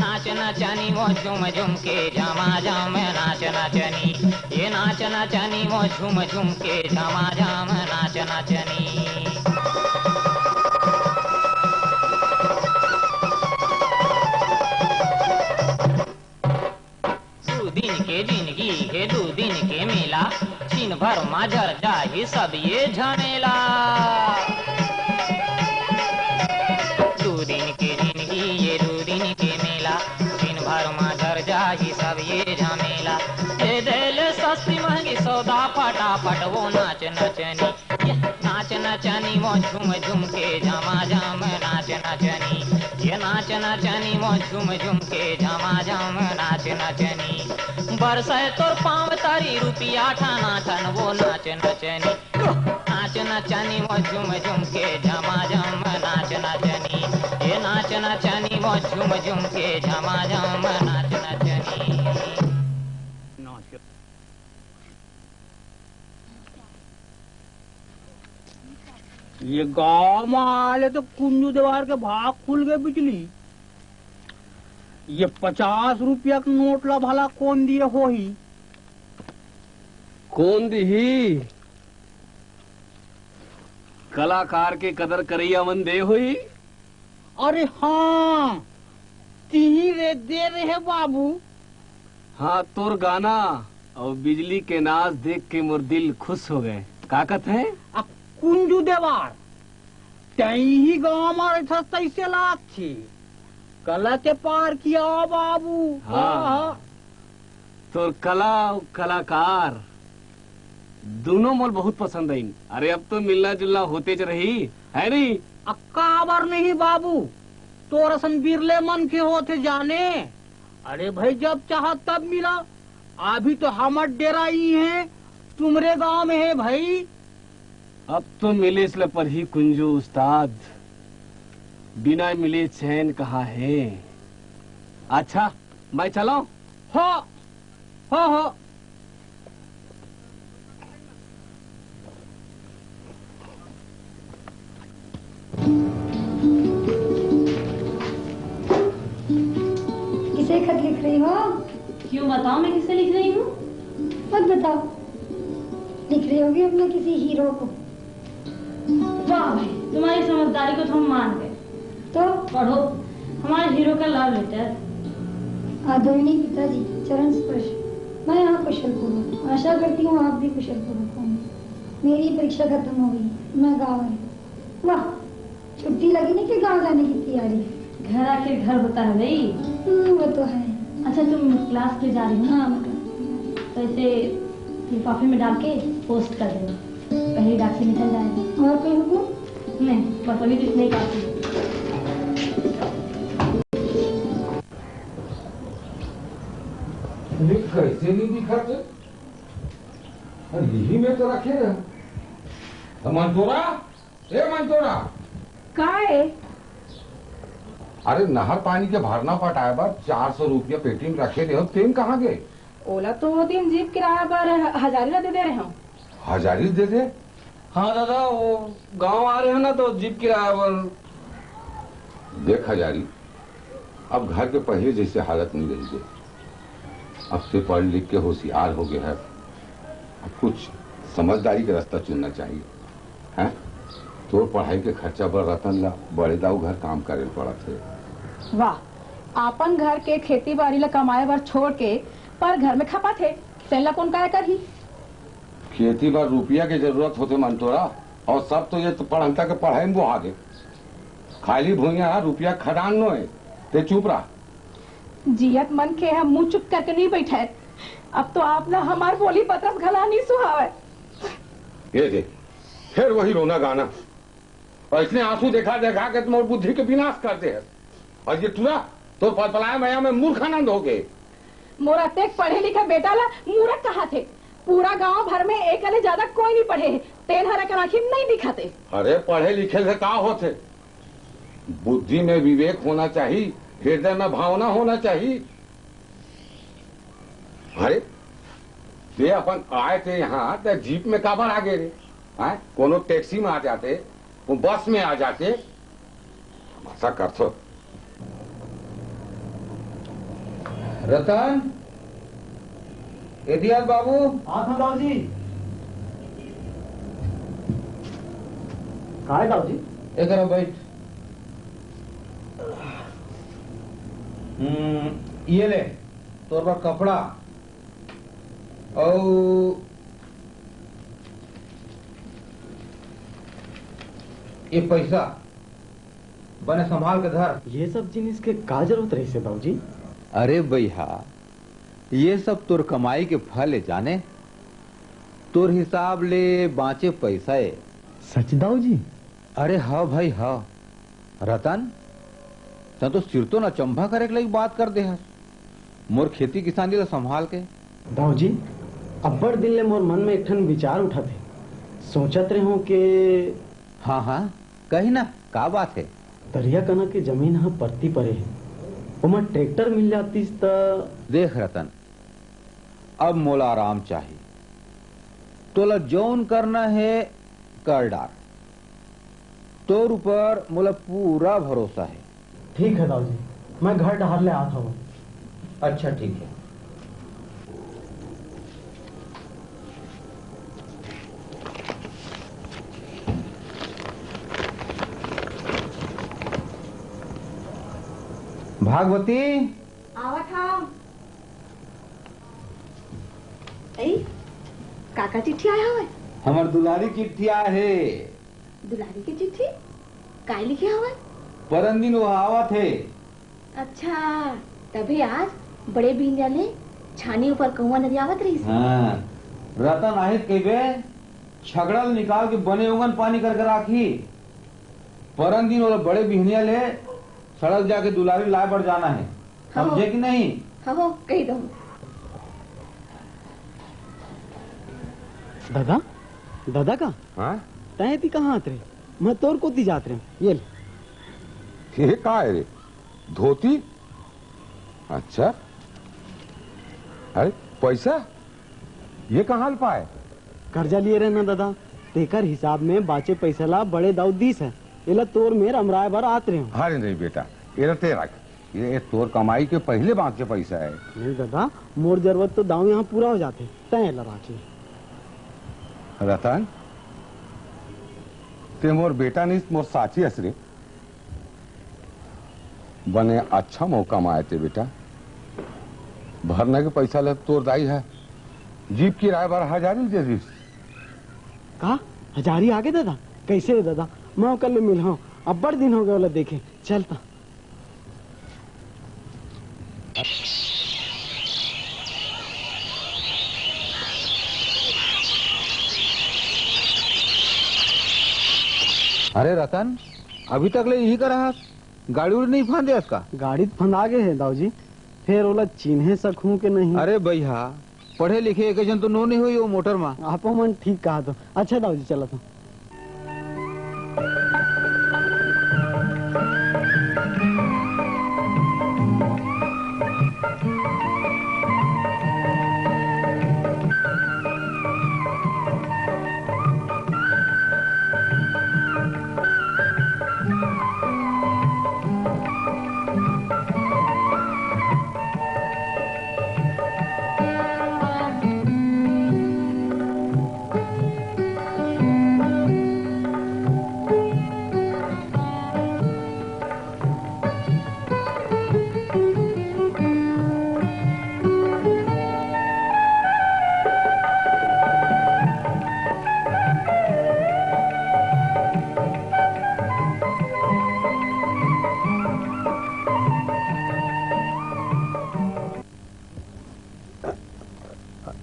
नाच नचनी वो झूम झूम के झमाझम नाच नचनी। ये नाच नचनी वो झूम झूम के झमाझम नाच नचनी। दू दिन के जिंदगी हे, दू दिन के मेला, दिन भर मा झर जाही सब ये झमेला। दू दिन के जिंदगी ये, दू दिन के मेला, दिन भर मा झर जाही सब ये झमेला। दे देले सस्ती महंगी सौदा फटाफट वो नाच नचनी। ये नाच नचनी वो झूम झूम के झमाझम नाच नचनी। ये नाच नचनी वो झूम झूम के झमाझम नाच नचनी। बरसै तोर पाँव तरी रुपिया ठना ठन वो नाच नचनी। नाच नचनी वो झूम झूम के झमाझम नाच नचनी। ये नाच नचनी वो झूम झूम के झमाझम नाच नचनी। ये गांव में आले तो कुंजू देवार के भाग खुल गए बिजली। ये पचास रुपया के नोट ला भला कौन दिए होही? कौन दिही? कलाकार के कदर करइया मन दे होही। अरे हाँ, तिही रे दे रहे बाबू। हाँ, तोर गाना अउ बिजली के नाच देख के मोर दिल खुश हो गए। का कथे? आ कुंजू देवार, तैं ही गाँव मा रहिथस तैसे लागथे। कला के पार किया बाबू। हाँ। हाँ। तोर कला अउ कलाकार दुनों मोल बहुत पसंद आइन। अरे, अब तो मिलना जुलना होतेच रही, है नहीं? आ, काबर नहीं बाबू, तोर असन बिरले मनखे होथे जाने। अरे भाई, जब चाह तब मिला। अभी तो हमर डेरा इही हे, तुमरे गांव में हे भाई। अब तो मिलेच ल परही कुंजू उस्ताद, बिना मिले चैन कहाँ हे। अच्छा, मैं चलंव? हो, हो, हो। किसे खत लिख रही हो? क्यों बताओ, मैं किसे लिख रही हूँ? मत बताओ, लिख रही होगी अपने किसी हीरो को। वाह भाई, तुम्हारी समझदारी को तो हम मान गए। तो? पढ़ो, हमारे हीरो का लव लेटर। आदरणीय पिताजी, चरण स्पर्श। मैं यहाँ कुशल पूर्वक, आशा करती हूँ आप भी कुशल पूर्वक होंगे। मेरी परीक्षा खत्म हो गई, मैं गाँव आई। वाह, छुट्टी लगी नहीं कि गाँव जाने की तैयारी? घर आखिर घर होता है भाई। हम्म, वो तो है। अच्छा, तुम क्लास के जा रही हो? हाँ, मैं क्लास के जा रही हूँ। तो इसे लिफाफे में डाल के पोस्ट कर देना, पहले डाक से निकल जाएगा। और कोई हुक्म? नहीं, बस अभी तो इतना ही काफी है। अरे, कैसे नहीं दिखाते? अरे, यही में तो रखे रहे। मंतोरा, ए मंतोरा। का ए? अरे, नहर पानी के भरना पटाए बर चार सौ रुपया पेटी में रखे रहे हो, तेन कहाँ गए? ओला तो वो दिन जीप किराया बर हजारी ला दे दे रहे हो। हजारी दे दे? हाँ दादा, वो गांव आ रहे हो ना, तो जीप किराया बर। देख हजारी, अब घर के पहले जैसे हालत नहीं रही गे। अब से पढ़ लिख के होशियार हो गए है। अब कुछ समझदारी का रास्ता चुनना चाहिए, हैं? तोर पढ़ाई के खर्चा बर रतन ला बड़े दाऊ घर काम करे ल पड़त हे। वाह, आपन घर के खेती बाड़ी ला कमाए बर छोड़ के पर घर में खपत हे, तेन ला कौन काय करही? खेती बर रुपया के जरूरत होथे मंतोरा, और सब तो ये तो पढ़ंता के पढ़ाई में बोहा दे। खाली भुइयां रुपया खदान नो हे, ते चुप रह। जियत मनखे ह मुंह चुप करके नहीं बैठे। अब तो आप ला हमार बोली बतरस घला नहीं सुहावे। ये दे, फिर वही रोना गाना। और इसने आंसू देखा देखा के तुम्हारी बुद्धि के विनाश कर दे है। और ये तुरा तो पलपलाए मया में मूर्खानंद हो गए। मोर अतेक पढ़े लिखे बेटा ला मूरख कहाथे। पूरा गांव भर में एक ले ज्यादा कोई नहीं पढ़े हे। तेन हर एकर आंखी में नहीं दिखाते। अरे पढ़े लिखे से का होथे? बुद्धि में विवेक होना चाहिए, हृदय में भावना होना चाहिए। अरे, ते अपन आए थे यहाँ, ते जीप में काबर आ गए रे? हैं? कोनो टैक्सी में आ जाते, वो बस में आ जाते। तमाशा करथो। रतन, ए दिया बाबू। हाँ, हाँ, दाऊ जी। का है, दाऊ जी? ए करा बैठ। हम्म, ये ले, तोर बर कपड़ा। अउ ये पैसा बने संभाल के धर। ये सब जिनिस के का जरूरत रहिसे, दाऊ जी? अरे बइहा, ये सब तोर कमाई के फल ए जाने, तोर हिसाब ले बांचे पैसा ए। सच, दाऊ जी? अरे ह भाई ह। रतन, तैं तो सिर तो न चंभा करे के लइक बात कर दे हस। मोर खेती किसानी ला संभाल के। दाऊ जी, अब्बड़ दिन ले मोर मन में एक ठन विचार उठत हे। सोचत रेहेंव के हाँ, हाँ, कही ना, का बात हे? तरिया कना के जमीन ह परती परे हे, ओमा ट्रैक्टर मिल जातिस त। देख रतन, अब मोला आराम चाही। तोला जौन करना हे, कर डार। तोर ऊपर मोला पूरा भरोसा हे। ठीक हे दाऊ जी, मैं घर डहर ले आत हवं। अच्छा, ठीक हे। भागवती। आवत हव। ए, काकर चिट्ठी आय हवय? हमर दुलारी चिट्ठी आय हे। दुलारी के चिट्ठी? काय लिखे हवय? परन दिन वो आवत हे। अच्छा, तभे आज बड़े बिहनिया ले छानी ऊपर कौआ नरियावत रहिस। हाँ, रतन आहिस कहिबे, छकड़ा ल निकाल के बने ओंगन पानी करके राखही। परन दिन ओला बड़े बिहनिया ले सड़क जाके दुलारी लाए बर जाना हे, हाँ। समझे कि नहीं? हाँ, हो, कहि दहूं। दादा, दादा का? हाँ? तैं एती कहाँ आत रहे? मैं तोर कोती जात रहे। ये ले। ये का हे रे? धोती? अच्छा। अरे, पैसा? ये कहाँ ले पाए? कर्जा लिए रहे ना दादा, तेकर हिसाब में बाचे पैसा ला बड़े दाऊ दीस हे। एला तोर मेर अमराए बर आत रहे हूँ। अरे नहीं बेटा, एला तैं राख। ये तोर कमाई के पहले बाँचे पैसा हे। नहीं दादा, मोर जरूरत तो दाऊ यहाँ पूरा हो जाथे, तैं एला राख ले। रतन, तैं मोर बेटा नहीं, मोर साथी हस रे। बने अच्छा मौका म आए तैं बेटा। भरना के पैसा ल तोर दाई ह जीप किराए बर हजारी दे दिस। का? हजारी आगे दादा? कैसे रे दादा? मैं ओकर ले मिलहूं, अब्बड़ दिन हो गए ओला देखे। चल त। अरे रतन, अभी तक ले यही करा हस? गाड़ी उड़ी नहीं फांदे हस का? गाड़ी त फंदा गे हे दाऊ जी, फेर ओला चिन्हे सकहूं के नहीं। अरे भैया, पढ़े लिखे एक झन तो नो नहीं होई वो मोटर मा। आप मन ठीक कहा तो। अच्छा दाऊ जी, चलत हूँ।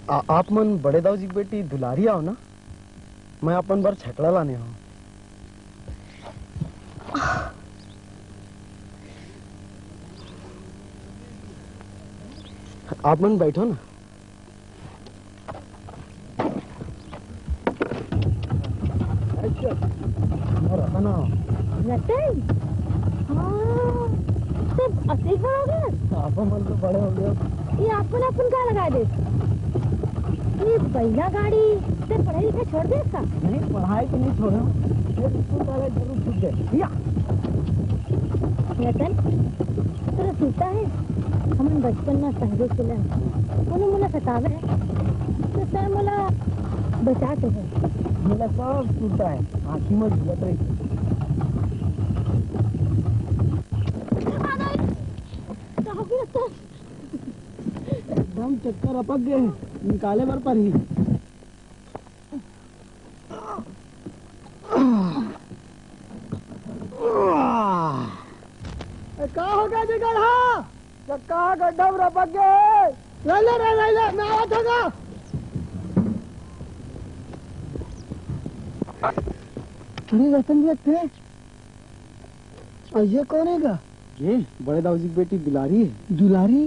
आ, आप मन बड़े दाऊ जी के बेटी दुलारी आव ना? मैं अपन बर छकड़ा लाने हूँ। आप मन बैठो ना। अच्छा, मोर रतन। रतन? हाँ, तो अतेक बड़ा हो गया? आप मन तो बड़े हो गए। ये आपन, आपन का लगा दे? ये बैला गाड़ी से पढ़ाई लिखाई छोड़ दे इसका? नहीं, पढ़ाई तो नहीं छोड़ा। ये स्कूल वाले जरूर छूट गए। या। रतन, तोला सुरता हे? हमन बचपन म संगे खेलन। कोनो मोला सतावे, त तैं मोला बचा के हे। मोला सब सुरता हे, आँखी म झूलत रहिथे। एकदम चक्कर अपक गे हे, निकाले बर परही। ए, का हो गया जी गड्ढा? चक्का गड्ढा में रपक गए। ले ले रे, ले ले, मैं आवत हूँ गा। अरे रतन भैया, तैं? और ये कौन है गा? ये बड़े दाऊ जी की बेटी दुलारी है। दुलारी?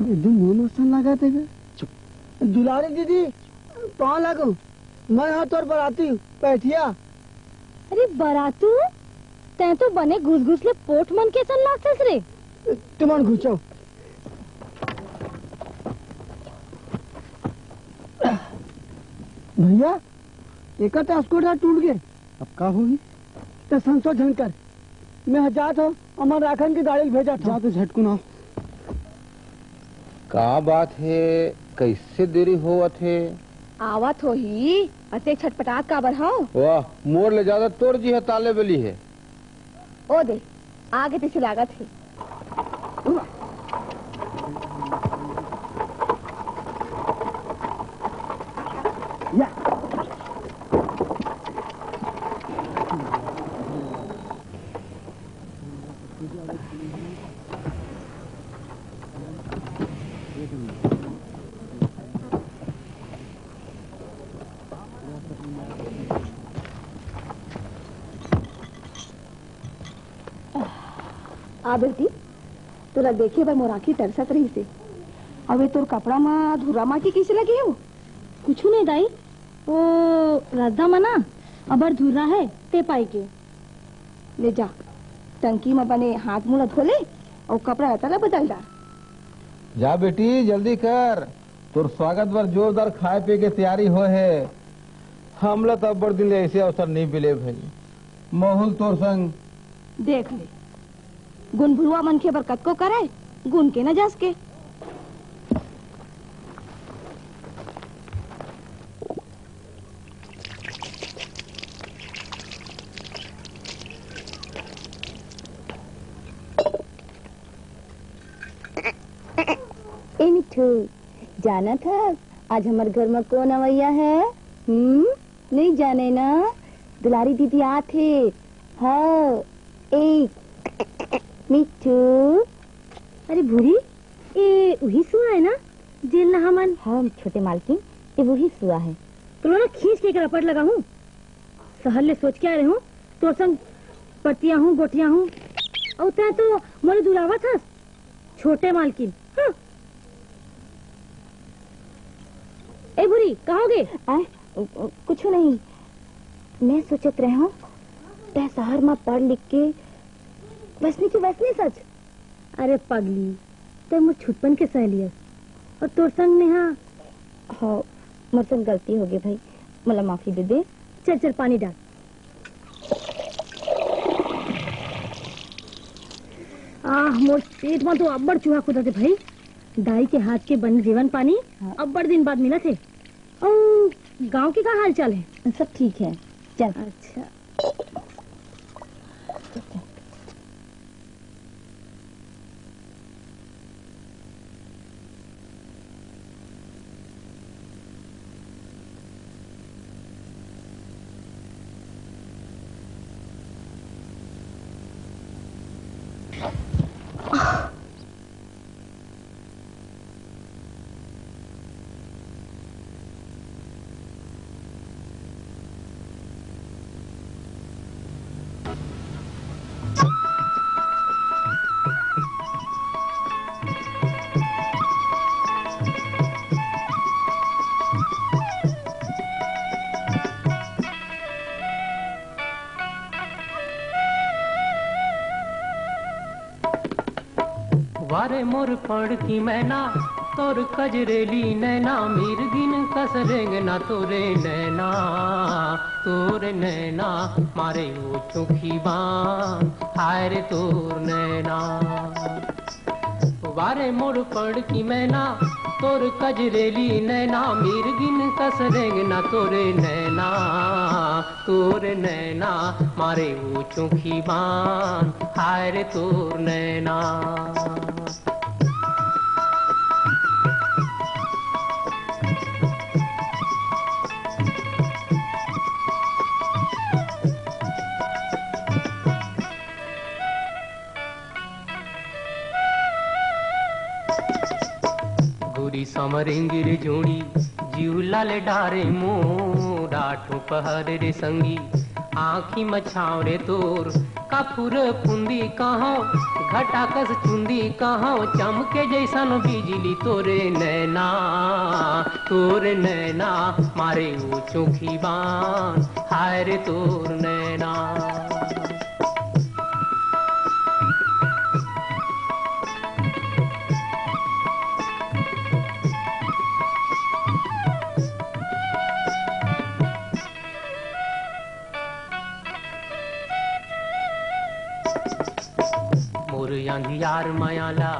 एकदम मोमो सन लगा थे गा। चुप। दुलारी दीदी, पाँव लागो। मैं हा तोर बराती, पैठिया। अरे बरातू, तैं तो बने घुस घुस ले पोठ मन के सन लागथस रे। तुमन घुसो। भैया, एकर तो स्कूटर टूट गे। अब का होही? त संसो झन कर। मैं ह जात हव, अमन राखन के गाड़ी ल भेजत हव। जा तो झटकुन आव। का बात हे, कइसे देरी होवत हे? आवत होही, अतेक छटपटात काबर हव? वाह, मोर ले जादा तोर जी ह ताले बली हे। ओ दे, आगे पीछे लागत हे। या। आ बेटी, तोला देखे बर मोर आँखी तरसत रहिस हे। अबे तोर कपड़ा म धुर्रा माटी कइसे लगे हे वो? कुछु नहीं दाई, वो रद्दा म ना अबर धुर्रा हे, ते पाई के। ले जा, टंकी म बने हाथ मुंह ला धो ले अउ कपड़ा लत्ता ला बदल डार। जा बेटी, जल्दी कर, तोर स्वागत बर जोरदार खाए पिए के तैयारी होए हे। हमला तो अब्बड़ दिन ले ऐसे अवसर नहीं मिले भाई। महूँ ल तोर संग। देख ले, गुनभुलवा मनखे बर कतको करे, गुन के न जस के। ए मिठू, जानत हस, आज हमर घर म कोन अवइया हे? हम्म, नहीं जाने ना? दुलारी दीदी आत हे। हाँ, ए, मिठू। अरे भूरी, ए उही सुआ हे ना, जेन ला हमन हाँ, छोटे मालकिन, ए उही सुआ हे। तोला ना खींच के एकर रपट लगाहूँ। सहर ले सोच के आए रहूँ, तोर संग परतियाहूँ, गोठियाहूँ। अउ तैं तो मोला दुलावत हस, छोटे मालकिन। हाँ। ए भूरी, का होगे? आय, उ, उ, कुछु नहीं। मैं सोचत रहूँ, तैं सहर म पढ़ लिख के वैसने के वैसने सच। अरे पगली, तैं मोर छुटपन के सहेली हस, अउ तोर संग मेहा। हाँ, मोर संग गलती होगे भाई, मोला माफी दे दे। चल, चल, पानी डाल। आह, मोर पेट म तो अब्बड़ चूहा कूदत हे भाई। दाई के हाथ के बने जेवन पानी हाँ। अब्बड़ दिन बाद मिलत हे। अउ गाँव के का हाल चाल हे? सब ठीक हे, चल। अच्छा। वारे मोर पड़की मैना, तोर कजरेली नैना, मिर्गिन कस रेंगना तोरे नैना, तोरे नैना, मारे वो चोखी बान, हाय रे तोर नैना। वारे मोर पड़की मैना, तोर कजरेली नैना, मिर्गिन कस रेंगना तोरे नैना, तोर नैना, मारे वो चोखी बान, हाय रे तोर नैना। गोरी समरेंगे रे जोड़ी, जीव लाल डारे मोर, आठों पहर रे संगी, आँखी म छाँव रे तोर, कापुर पुंदी कहाँ, घटाकस चुंदी कहाँ, चमके जैसन बिजली तोरे नैना, तोरे नैना, मारे वो चोखी बान, हाय रे तोर नैना। मोर अंधियार माया ला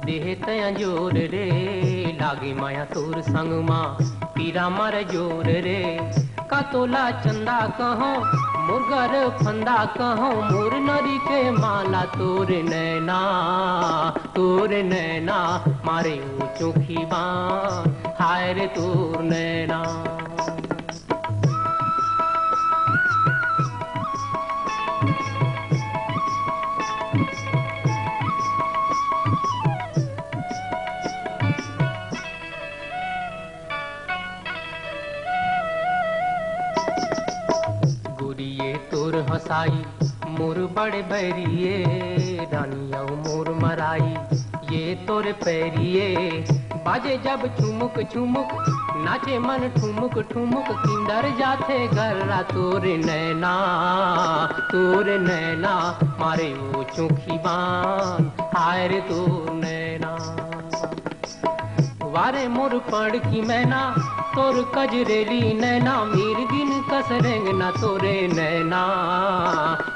देहे तया जोर रे, लागे माया तोर संग मा पीरा मर जोर रे। का तोला चंदा कहो, मोर गर फंदा कहो, मोर नरी के माला तोर नैना, तोर नैना, मारे वो चोखी बान, हाय रे तोर नैना। गोरिये तोर हंसाई मोर बड़े बैरिये, रानी अउ मोर मराई ये तोर पैरिये। बाजे जब ठुमुक ठुमुक, नाचे मन ठुमुक ठुमुक, किंदर जाथे गर्रा तोर नैना, तोर नैना, मारे वो चोखी बान, हाय रे तोर नैना। वारे मोर पड़की मैना, तोर कजरेली नैना, मीर दिन कस रेंगना तोरे नैना,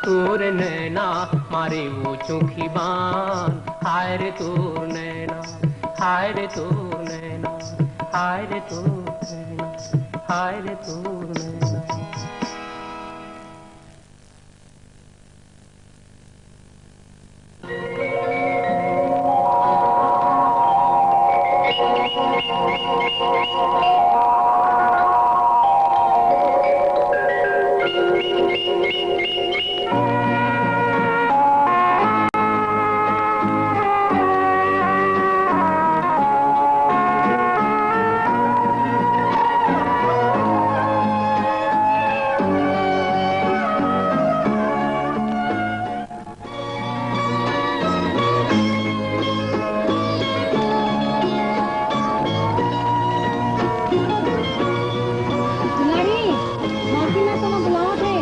तोर नैना, मारे वो चोखी बान, हाय रे तोर नैना, हाय रे तोर नैना, हाय रे तोर नैना, हाय रे तोर नैना। दुलारी, मौसी ना तोला बुलावत हे।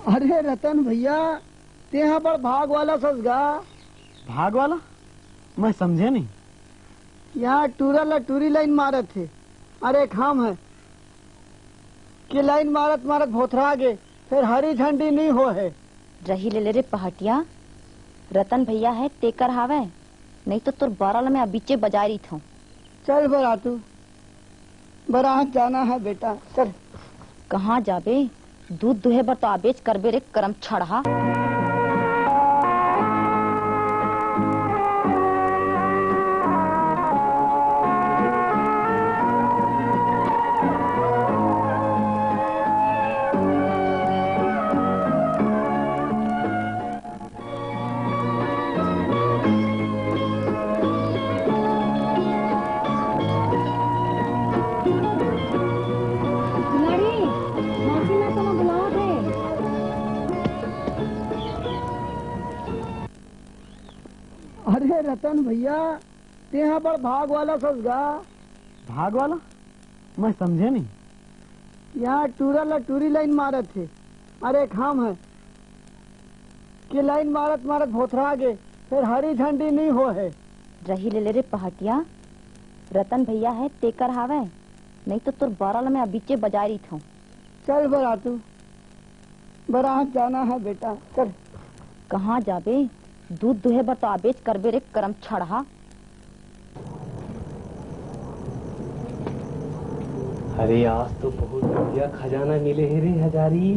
अरे रतन भैया, तेहा बड़ भाग वाला सस गा। भाग वाला? मैं समझे नहीं। यहाँ टूरा ला टूरी लाइन मारत हे। अरे खाम है कि लाइन मारत मारत भोथरा गे, फिर हरी झंडी नहीं हो है। रही ले ले रे पहाटिया, रतन भैया है तेकर हावय, नहीं तो तोर बरा ल मैं अबिचे बजाय रहिथंव। चल बरातू, बरात जाना है बेटा, चल। कहाँ जाबे? दूध दुहे बर तो आबेच करबे रे करम छड़हा। दुलारी, मौसी ना तोला बुलावत हे। अरे रतन भैया, तेहा बड़ भाग वाला सस गा। भाग वाला? मैं समझे नहीं। यहाँ टूरा ला टूरी लाइन मारत हे। अरे खाम है कि लाइन मारत मारत भोथरा गे, फिर हरी झंडी नहीं हो है। रही ले ले रे पहाटिया, रतन भैया है तेकर हावय, नहीं तो तोर बरा ल मैं अबिचे बजाय रहिथंव। चल बरातू, बरात जाना है बेटा, चल। कहाँ जाबे? दूध दुहे बर तो आबेच करबे रे करम छड़हा। अरे आज तो बहुत बढ़िया खजाना मिले हे रे हजारी।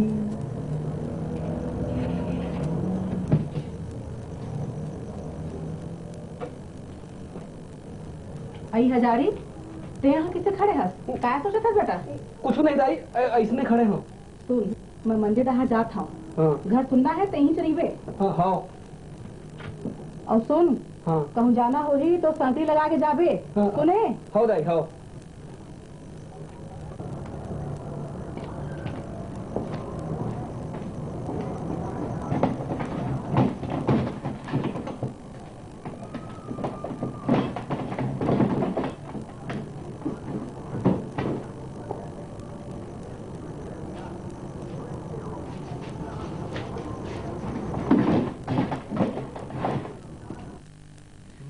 अई हजारी, ते यहाँ किसे खड़े हस? काय सोचत हस बेटा? कुछ नहीं दाई, अ-, अइसने खड़े हंव। सुन, मैं मंदिर डहार जात हंव। हाँ। घर सुन्ना है, तेही च रहिबे। हाँ, हाँ। अउ सुन, हाँ। कहूँ जाना होही तो सांटी लगा के जाबे। हाँ। सुने? हव दाई, हव।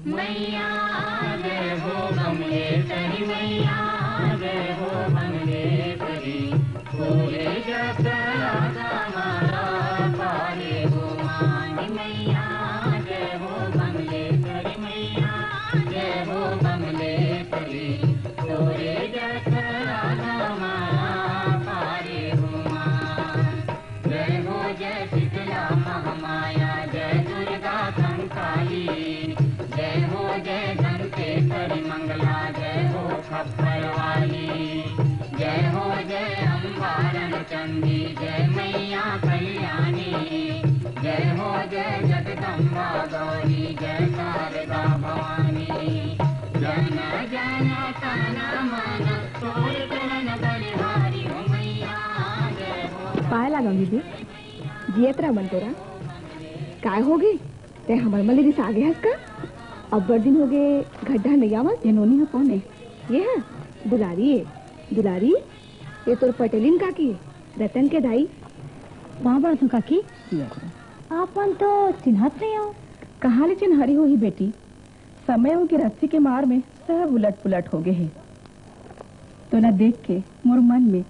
मैया जय हो बमलेश्वरी, मैया जय हो बमलेश्वरी, तोरे जस आगा मारा पारे हो मानी। मैया जय हो बमलेश्वरी, मैया जय हो बमलेश्वरी, तोरे जस आगा मारा पारे हो। चंडी जय मैया कल्याणी, जय हो जय जगदम्बा गौरी, जय शारदा भवानी। जन जन तन मन तोर चरण बलिहारी हो मैया, जय हो। पाए लागम दीदी, जियत रह मन तोरा। काय होगे? तैं हमर मन ले रिसा गे हस का? अब्बड़ दिन होगे, घर डहर नइ आवस। ये नोनी ह कोन ए? ये ह दुलारी ए। दुलारी, ये तोर पटेलिन काकी, रतन के दाई। पाँव पड़थंव काकी। आप मन तो चिन्हत नइ हव। कहाँ ले चिन्हारी होही बेटी? समय के रस्सी के मार में सब उलट पुलट होगे हे। तोला देख के मोर मन में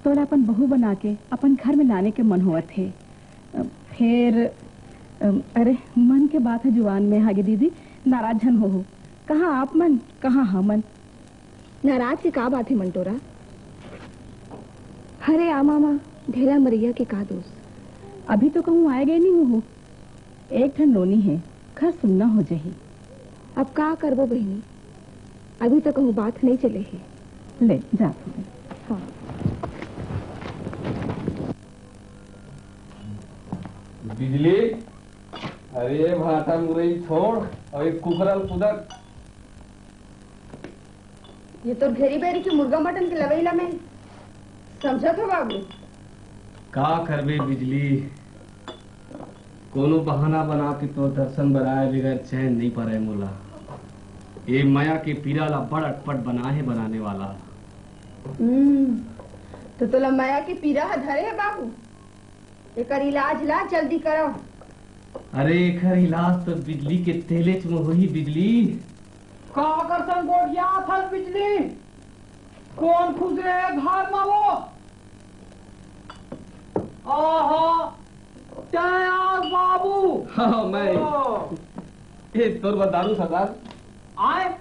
तोला अपन बहू बना के अपन घर में लाने के मन होवत हे। अ, फेर, अ, अरे, मन के बात ह जुबान में आगे दीदी, नाराज झन होहू। कहाँ आप मन, कहाँ हमन। नाराज के का बात हे मंटोरा? हरे आ मामा, ढेला मरइया के का दोष? अभी तो कहूँ आए गए नइ होहू। एक ठन नोनी हे, घर सुन्ना हो जाही। अब का करबो बहिनी, अभी तो कहूँ बात नइ चले हे। ले जा। हाँ। बिजली, अरे ये भाटा मुरई छोड़ अउ ये कुकरा ल कुदक। ये तोर घेरी बेरी के मुर्गा मटन के लवई ला मैं समझत हंव बाबू। का करबे बिजली, कोनो बहाना बना के तोर दर्शन बर आए बगैर चैन नइ परय मोला। ये मया के पीरा ला बड़ अटपट बना हे बनाने वाला। हम्म, तो तोला मया के पीरा ह धरे हे बाबू। एकर इलाज ला जल्दी करव। अरे एकर इलाज तो बिजली के तेलेच में होही बिजली। का करथन गोठियाथस बिजली? कोन खुसरे हे घर म वो? आहा, तैं आस बाबू। हाँ, मैं। ओ। ए, तोर बर दारू सरदार। आए,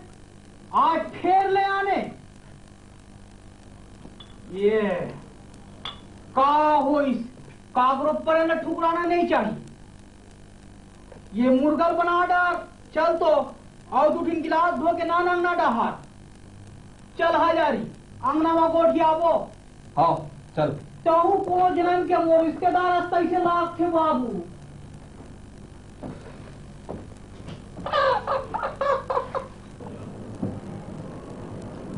आज फेर ले आने। ये का होइस? काकरो परे न ठुकराना नइ चाही। ये मुर्गा ल बना डार, चल तो, अउ दू ठिन गिलास धो के नान अंगना डहार। चल हजारी, अंगना म गोठियाबो। हाँ, चल। तहूँ कोनो जनम के मोर रिश्तेदार अस तइसे लागथे बाबू।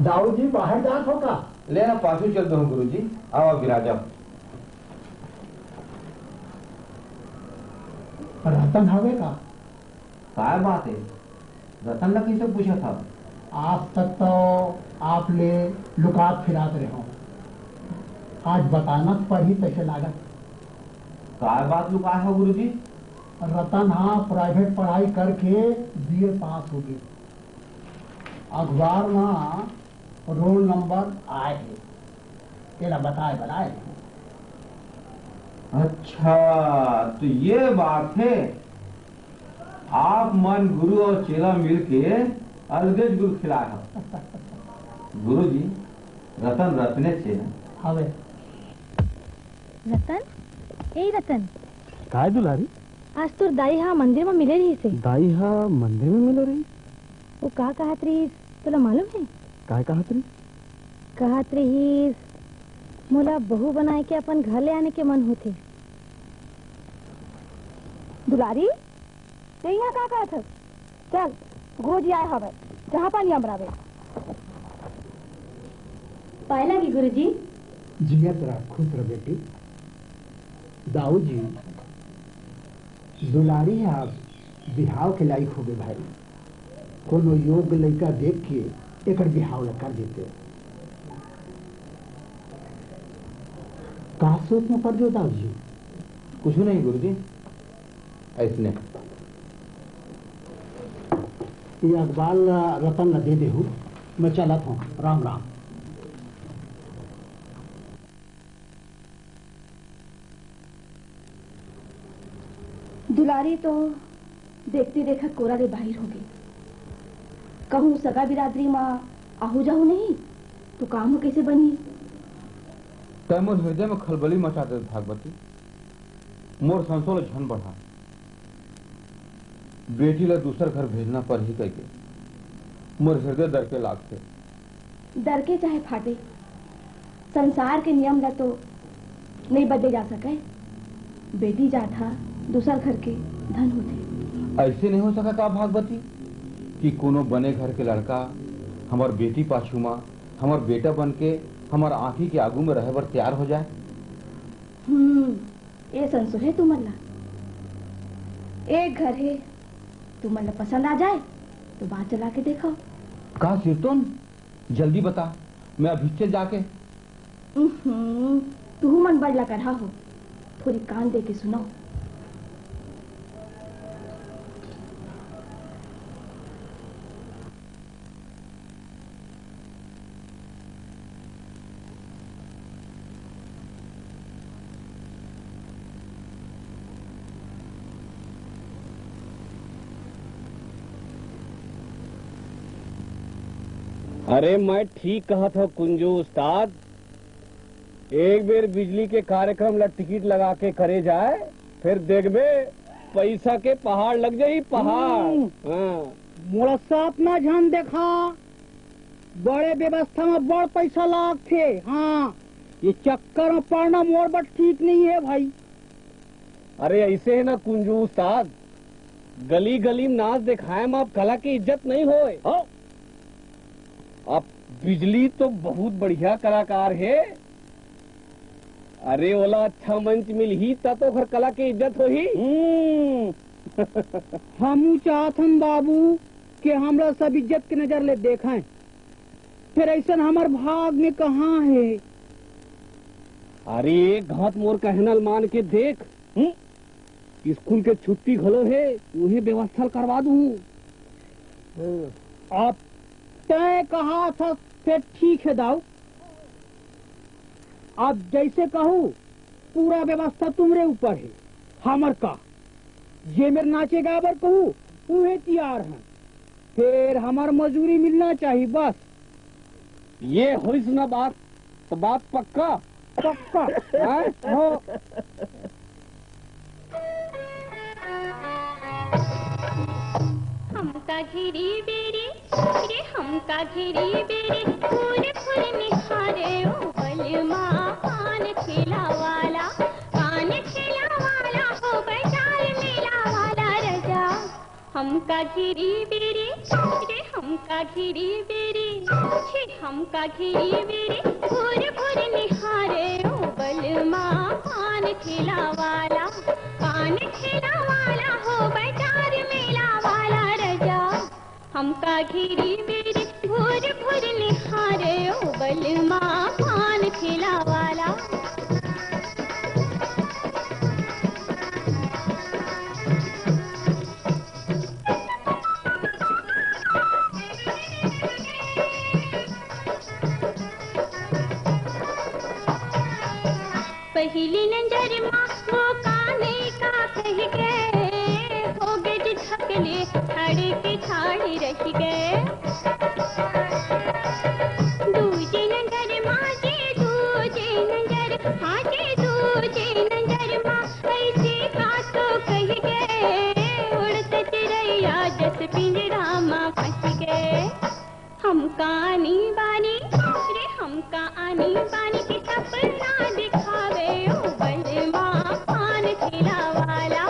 दाऊ जी, बाहर जात हो का? ले ना, पाछू चल दो गुरुजी। आओ, विराजा। रतन हवे का? काय बात हे? रतन ला कइसे पूछत हव? आज तक तो आप ले लुकात फिरात रेहेंव। आज बताना तो पड़ही तइसे लागत। काय बात लुकाय हव गुरुजी? रतन हा private पढ़ाई करके B A पास होगे। अखबार म roll number आय हे, तेला बताय बर आय हे। अच्छा, तो ये बात हे। आप मन गुरु अउ चेला मिलके अलगेच गुरु खिलाय हव। गुरुजी, रतन रतनेच हे ना? हवे। रतन, ए रतन। काय दुलारी? आज तोर दाई हा मंदिर म मिले रहिस हे। दाई हा मंदिर म मिले रहिस? वो का कहत रहिस, तोला मालूम हे? काय कहत रहिस? कहत रहिस, "मोला बहू बनाए के अपन घर ले आने के मन होथे।" दुलारी, तैं इहाँ का करत हस? चल, गुरुजी आए हवय, चाह पानी अमरावे। पाए लागी गुरुजी। जियत रह, खुश रह बेटी। दाऊ जी, दुलारी ह बिहाव के लायक होगे भाई। कोनो योग्य लइका देख के एकर बिहाव ल कर देते। का सोच में पड़ गयो दाऊ जी? कुछ नहीं गुरुजी, ऐसने। ये अखबार ला रतन ला दे देहू, मैं चलत हूँ। राम राम। दुलारी तो देखते देखत कोरा ले बाहिर होगे। कहूँ सगा बिरादरी म आहू जाहू नहीं, तो काम ह कइसे बनही? तैं मोर हृदय म खलबली मचा दे भागवती। मोर संसो ल झन बढ़ा। बेटी ल दूसर घर भेजना परही कहिके मोर हृदय दरके लागथे। दरके चाहे फाटे, संसार के नियम ल तो नहीं बदले जा सके। बेटी जात ह दूसर घर के धन होथे। ऐसे नहीं हो सका का भागवती, कि कोनो बने घर के लड़का हमर बेटी पाछू मा हमर बेटा बन के हमर आँखी के आगू में रहे बर तैयार हो जाए? हम्म, ए संसो हे तुमन ला। एक घर हे, तुमन ला पसंद आ जाए तो बात चला के देखो। का सिरतोन? जल्दी बता, मैं अभी चल जाके। उहुं, तुहू मन बड़ लकरहा हो, थोरी कान दे के सुनो। अरे, मैं ठीक कहत हव कुंजू उस्ताद, एक बेर बिजली के कार्यक्रम ला टिकट लगा के करे जाए, फिर देखबे पैसा के पहाड़ लग जाही, पहाड़। हम्म। हाँ। मोला सपना झन देखा, बड़े व्यवस्था में बड़ पैसा लागथे। हाँ, ये चक्कर में पड़ना मोर बर ठीक नहीं है भाई। अरे ऐसे है ना कुंजू उस्ताद, गली गली में नाच दिखाए में अब कला की इज्जत नहीं होए। हाँ। अब बिजली तो बहुत बढ़िया कलाकार है। अरे ओला अच्छा मंच मिलही त तो ओकर कला के इज्जत होही। हम्म। हमू चाहत हन बाबू कि हमरा सब इज्जत के नजर ले देखें, फिर ऐसन हमर भाग में कहाँ है? अरे एक घात मोर कहना ल मान के देख, हम्म? स्कूल के छुट्टी घलो हे, उहे व्यवस्था ल करवा दूँ। हम्म। अब तय कहा था, फिर ठीक है दाऊ। अब जैसे कहू, पूरा व्यवस्था तुमरे ऊपर है, हमर का। जे मेर नाचे गाए बर कहू, उहे तैयार हैं। फिर हमर मजूरी मिलना चाहिए, बस। ये होइस ना बात, तो बात पक्का? पक्का। हैं? हो। हमका घेरी बेरी, रे हमका घेरी बेरी, फूल फूल निहारे ओ बलमा पान ठेला वाला, पान ठेला वाला हो बाजार मेला वाला रजा। हमका घेरी बेरी, रे हमका घेरी बेरी, छे हमका घेरी बेरी, भोर भोर निहारे ओ बलमा पान ठेला वाला, पान ठेला वाला हो बाजार मेला वाला रजा। हमका घेरी बेरी, भोर भोर निहारे ओ बलमा पान ठेला वाला। पहिली नजर मा वो काने का कह गए, हो गए जी छकले, छाड़े के छाड़े रह गए। दूजे नजर मा जे, दूजे नजर, हाँ जे दूजे नजर मा, ऐसे का तो कह गए, उड़त चिरैया जस पिंजरा मा फंस गए। हमका आनी बानी, रे हमका आनी बानी के सपना दिखावे ओ बलमा पान ठेला वाला,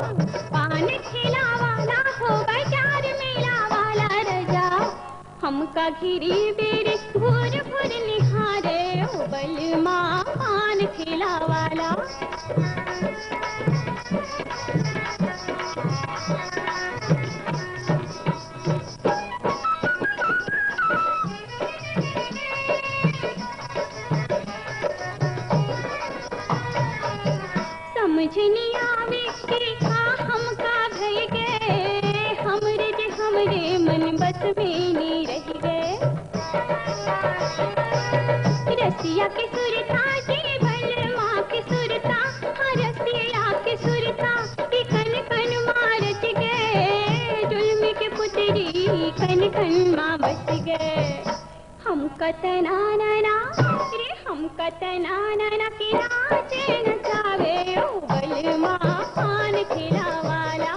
पान ठेला वाला हो बाजार मेला वाला रजा। हमका घेरी बेरी भोर भोर निहारे ओ बलमा पान ठेला वाला। समझ नहीं आवे कि का हमका भई गए, हमरे जे हमरे मन बस में नहीं रह गए। रसिया के सुरता जे बलमा के सुरता, हाँ रसिया के सुरता, कि कन कन मा रच गए, जुल्म के पुतरी कन कन मा बस गए। हमका तना नैना, रे हमका तना नैना के नाचे नचावे ओ बलमा पान ठेला वाला,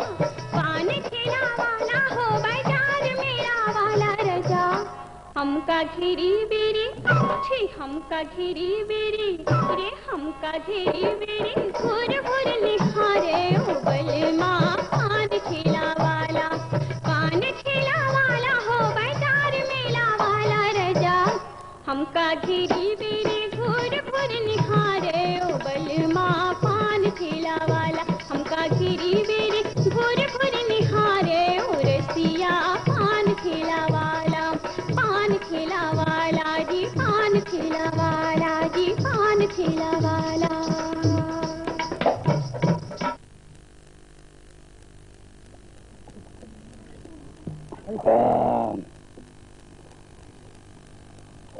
पान ठेला वाला हो बाजार मेला वाला रजा। हमका घेरी बेरी छी हमका घेरी बेरी, रे हमका घेरी बेरी, घूर घूर निहारे ओ बलमा, पान ठेला वाला, पान ठेला वाला हो, बाजार मेला वाला राजा। हमका घेरी बेरी, घूर घूर निहारे ओ बलमा, पान ठेला वाला। हमका घेरी बेरी, घूर घूर निहारे ओ रसिया, पान ठेला वाला, पान ठेला वाला जी, पान ठेला वाला जी, पान ठेला वाला।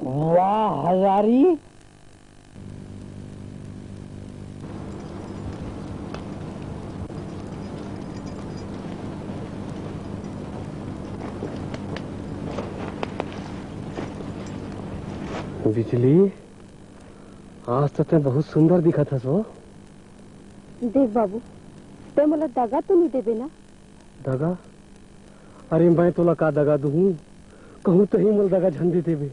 वाह हजारी। बिजली, आज तो तैं बहुत सुंदर दिखत हस वो। देख बाबू, तैं मोला दगा तो नहीं देबे ना? दगा? अरे मैं तोला का दगा दूहूं? कहूं तहीं मोला दगा झन दे देबे।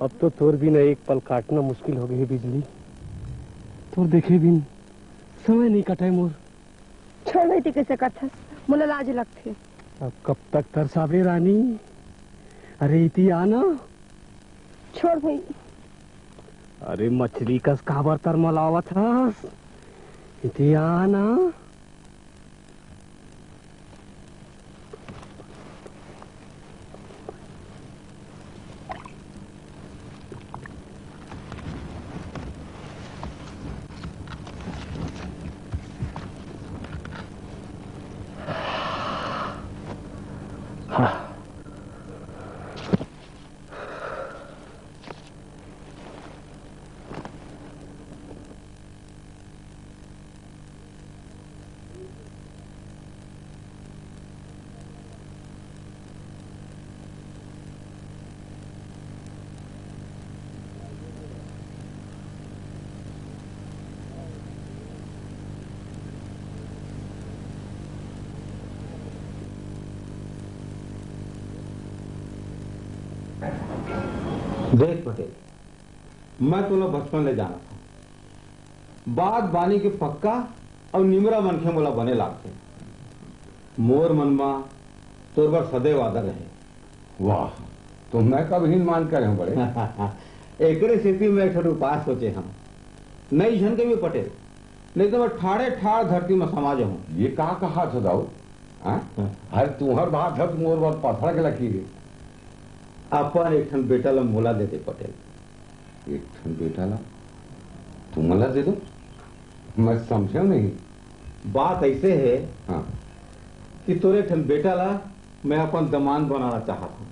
अब तो तोर बिना एक पल काटना मुश्किल हो गई है बिजली। तोर देखे बिन समय नहीं कटे मोर। छोड़ भाई, ते कैसे करथस? मोला लाज लगथे। अब कब तक तरसाबे रानी? अरे इति आ ना। छोड़ भाई। अरे मछली कस काबर तरमलावत हस? इति आ ना। देख पटेल, मैं तोला बचपन ले जानत हूँ। बात बानी के पक्का अउ निमरा मनखे मोला बने लागथे। मोर मन मा तोर बर सदैव आदर रहे। वाह, तो मैं कब ही मान करे हूँ बड़े। एकरे सेती मैं एक ठो उपाय सोचे हूँ। नहीं झन के भी पटेल, नहीं तो मैं ठाड़े ठाड़ धरती में समा जाऊँ। ये का कहा था दाऊ? हाँ? हाँ। अरे तुम्हार बात है, तुम और बात पथरा के लकीर है। अपन एक ठन बेटा ला मोला दे दे पटेल। एक ठन बेटा ला तुमला दे दो? मैं समझे नहीं। बात ऐसे है हाँ। कि तोरे ठन बेटा ला मैं अपन दमांद बनाना चाहत हूँ।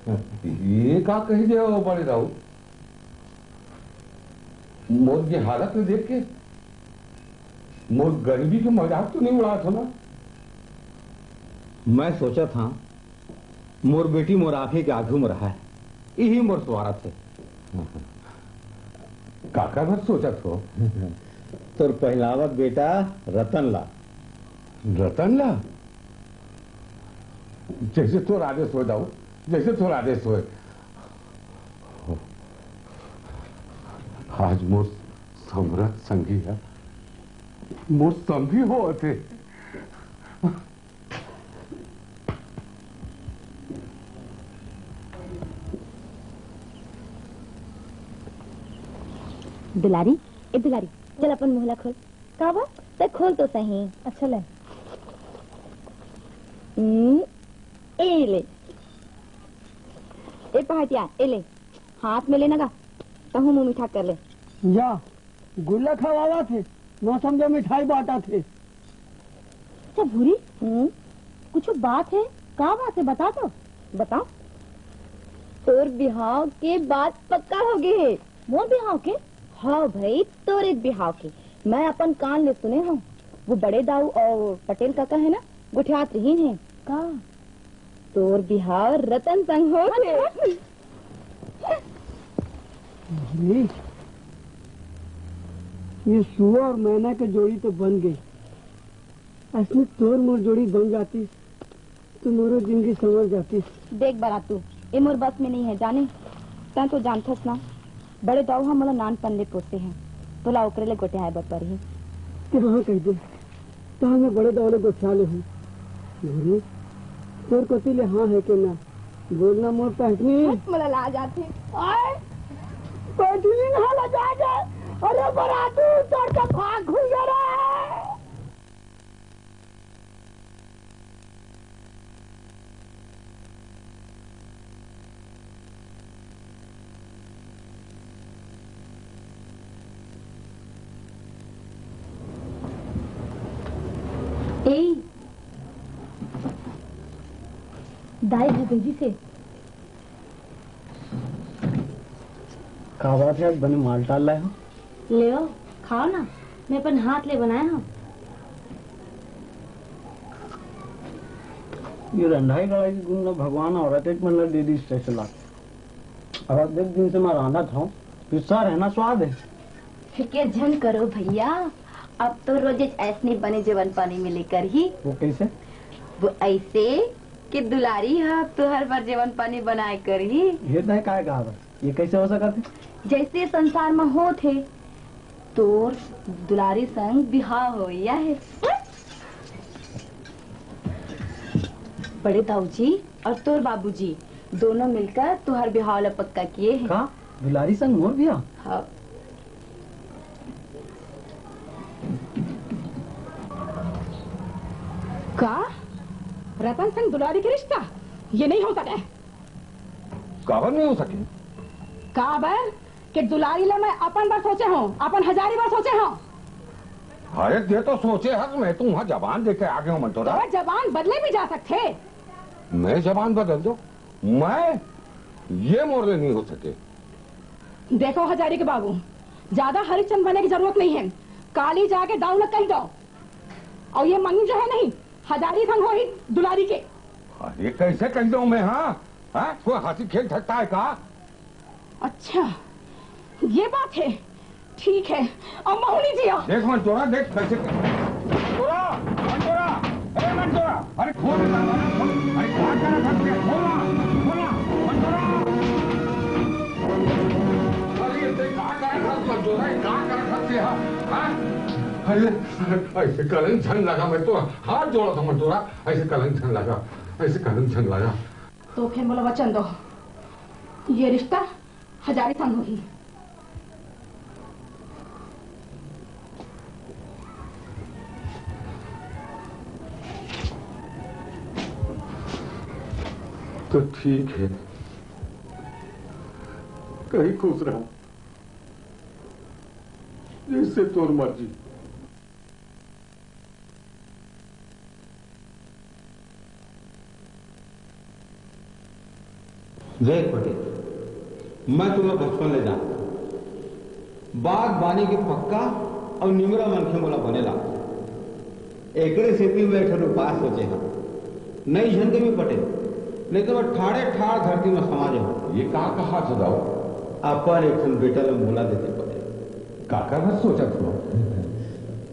ये का कही दे हो बड़े राउत? मोर ये हालत में देख के, मोर गरीबी के मजाक तो नहीं उड़ात हो ना? मैं सोचा था मोर बेटी मोर आंखें के आघू में रहा है, यही मोर स्वार्थ है। काका भर सोचत हो? तोर पहलावत बेटा रतन ला। रतन ला? जैसे तोर आदेश होय दाऊ, जैसे तोर आदेश होय। आज मोर समरथ संगी है, मोर संगी होवत हे। दुलारी, ए दुलारी, चल अपन मुंह ला खोल। का बा? ते खोल तो सही। अच्छा ले। हम्म, ए ले। ए पहाटिया, ए ले। हाथ में लेना गा। तहूँ मुंह मीठा कर ले। जा, गुल्ला खवावत हे, मौसम के मिठाई बांटत हे। अच्छा भूरी, हम्म? कुछ बात है? का बात है, बता तो। बताओ। तोर बिहाव के बात पक्का हो गए है। मोर बिहाव के? हाँ भाई, तोरे बिहाव के। मैं अपन कान ले सुने हूँ। वो बड़े दाऊ और पटेल काका है ना, गोठियात रहीन है। का? तोर बिहाव रतन संग हो गे। अरे, ये सुआ और मैना के जोड़ी तो बन गई। असने तोर मोर जोड़ी बन जाती, तो मोरो जिंदगी संवर जाती। देख बरातू, ये मोर बस में नहीं है, जाने। तैं तो जानथस ना, बड़े दाऊ ह मोला नानपन ले पोसे हे, तोला ओकरे ले गोठियाए बर परही। ते हाँ कहि दे, तहाँ मैं बड़े दाऊ ले गोठिया ले हूँ। भूरी, तोर कोती ले हाँ हे के ना? बोल ना मोर पैठनी। हट, मोला लाज आथे। आय, पैठनी ना लजा के। अरे बरातू, तोर तो भाग खुल गया रे। ए, दाई जी भेजी से। का बात है, आज बने माल टाल लाए हो? लेव, खाव ना, मैं अपन हाथ ले बनाए हंव। ये रंधाई कढ़ाई के गुण ल भगवान अउ अतेक मन ल दे दिस, तइसे लागथे। अब अतेक दिन से मैं रांधत हंव, किस्सा रहना स्वाद है। फिकिर झन करो भइया, अब तो रोजेच अइसने बने जेवन पानी मिले करही। वो कइसे? वो अइसे कि दुलारी ह अब तुंहर बर जेवन पानी बनाए करही। ये तैं काय कहा बस? ये कइसे हो सकत हे? जइसे संसार म होत हे, तोर दुलारी संग बिहाव होइया हे। बड़े दाऊ जी अउ तोर बाबूजी दोनों मिलकर तुंहर बिहाव ल पक्का किए हे। का? दुलारी संग मोर बिहाव? हाँ। का? रतन संग दुलारी के रिश्ता? ये नइ हो सकय। काबर नइ हो सकय? काबर के दुलारी ल मैं अपन बर सोचे हंव, अपन हजारी बर सोचे हंव। अरे, ते तो सोचे हस, मैं तो उहाँ जबान देके आ गे हंव, मंटोरा। अरे, जबान बदले भी जा सकथे। मैं जबान बदल दूं? मैं? ये मोर ले नइ हो सकय। देखो हजारी के बाबू, जादा हरिश्चंद बने के जरूरत नइ हे। काली जाके दाऊ ल कहि दव। अउ ये मंगी जो हे नहीं, हजारी संग होही दुलारी के। अरे, कइसे कहि दव मैं, हाँ? हाँ? कोई हंसी खेल सकता है का? अच्छा, ये बात हे। ठीक हे, अब महूं नइ जियंव। देख मंटोरा, देख कइसे। मंटोरा, मंटोरा, ए मंटोरा, अरे खोल ना, खोल। अरे का करत हस? खोल ना, खोल ना, मंटोरा। अरे ये का करत हस मंटोरा, ये का करत हस ये, हाँ? अरे अइसे कलंक झन लगा, मैं तो हाथ जोड़त हंव मंटोरा, अइसे कलंक झन लगा, अइसे कलंक झन लगा। तो फेर मोला वचन दव, ये रिश्ता हजारी संग होही। तो ठीक हे, कहीं खुश रह, जइसे तोर मर्जी। देख पटेल, मैं तुमला बचपन ले जानथंव। बागबानी के पक्का अउ निमरा मनखे मोला बने लागथे। एकरे सेती मैं एक ठन उपाय सोचे हंव। नइ झन देबे पटेल, नइ तो मैं ठाड़े ठाड़ धरती म समा जाहूं। ये का कहत हस दाऊ? अपन एक ठन बेटा ल मोला देते पटेल। काकर बर सोचत हस?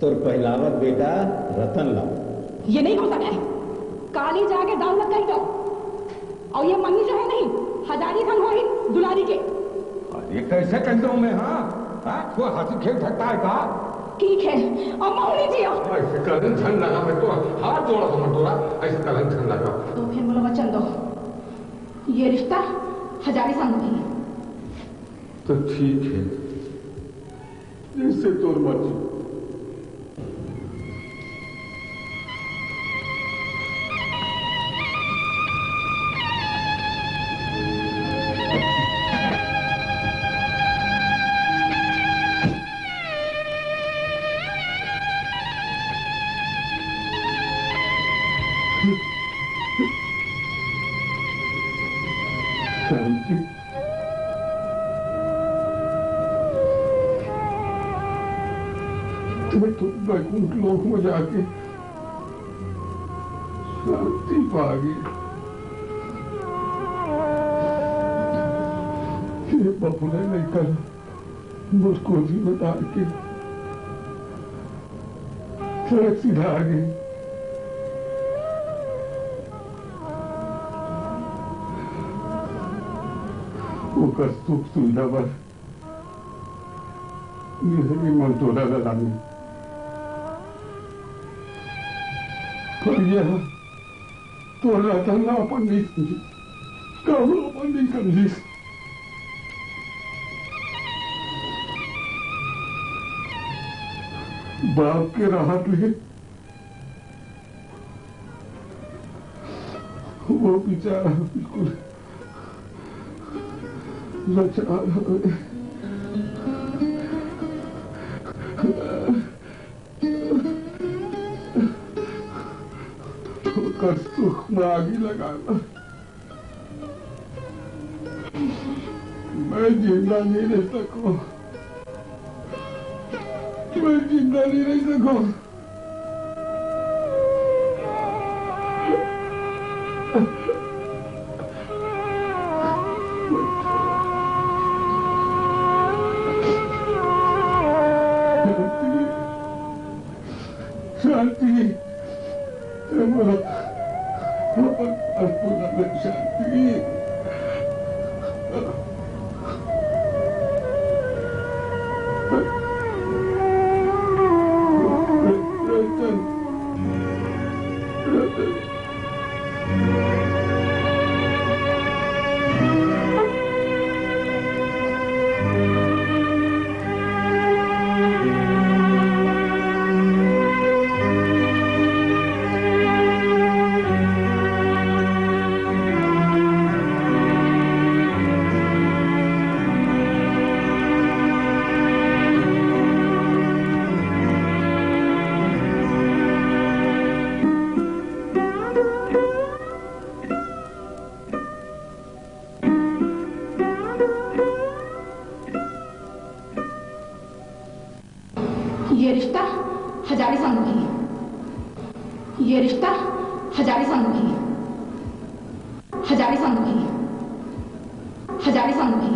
तोर पहिलावत बेटा रतन ला। ये नइ हो सकय। काली जाके दाऊ ल कहि दव। अउ ये मंगी जो हे नहीं, हजारी संग होही दुलारी के। अरे कइसे कहि दव मैं, हाँ? हाँ? कोई हंसी खेल सकता है का? ठीक हे, अब महूं नइ जियंव। अइसे कलंक झन लगा, मैं तो हाथ जोड़त हंव मंटोरा, अइसे कलंक झन लगा। तो फेर मोला वचन दव, ये रिश्ता हजारी संग होही। तो ठीक हे, जइसे तोर मर्जी। शांति। तैं तो बैकुंठ लोक में जाके शांति पा गे। ये बबुला लइका ला मोर गोदी में डाल के सड़क सीधा आ गे। वो ओकर सुख सुविधा बर ये मन तोला लगा दे। पर ये तोर रतन ला अपन नहीं समझी, कहूँ अपन नहीं समझी। बाप के राहत ले वो बेचारा बिल्कुल लाचार हवे। ओकर सुख में आगी लगा ला। मैं जिंदा नहीं रह सकूं, मैं जिंदा नहीं रह सकूं। शांति, शांति। शांति। ये रिश्ता हजारी संग होही। ये रिश्ता हजारी संग होही। हजारी संग होही। हजारी संग होही।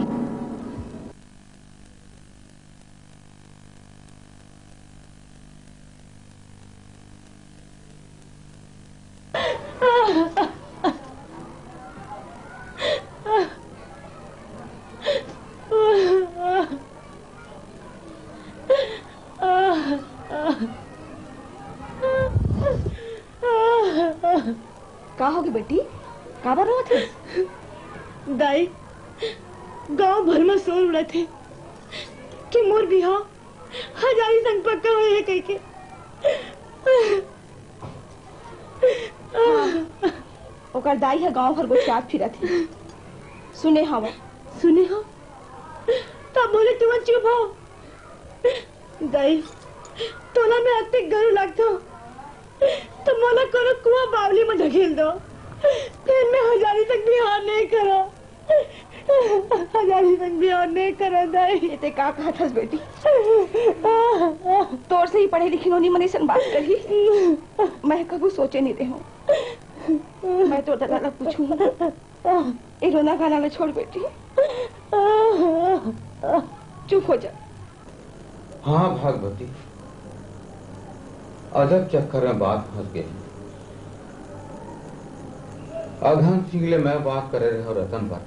का होगे बेटी? काबर रोवत हस? दाई, गांव भर में शोर उड़त हे कि मोर बिहाव हजारी संग पक्का होए हे कहिके। हाँ, ओकर दाई ह गांव भर गोठियात फिरत हे। सुने हवा। सुने हो? तब बोले तुमन चुप हो। दाई, तोला मैं अतेक गरू लागथो, त मोला कोनो कुआं बावली म ढकेल दो, फेर मैं हजारी संग बिहाव नहीं करो। हजारी संग बिहाव नहीं करो दाई। ये ते का कहत हस बेटी? तोर से ही पढ़े लिखे नोनी मन अइसन बात करही, मैं कभू सोचे नहीं रेहेंव। मैं तोर ददा ला पूछूं। ए रोना गाना ला छोड़ बेटी, चुप हो जा। हाँ भागवती, अजब चक्कर में बात फंस गे। अघन सिंह ले मैं बात करे रहेंव रतन बर,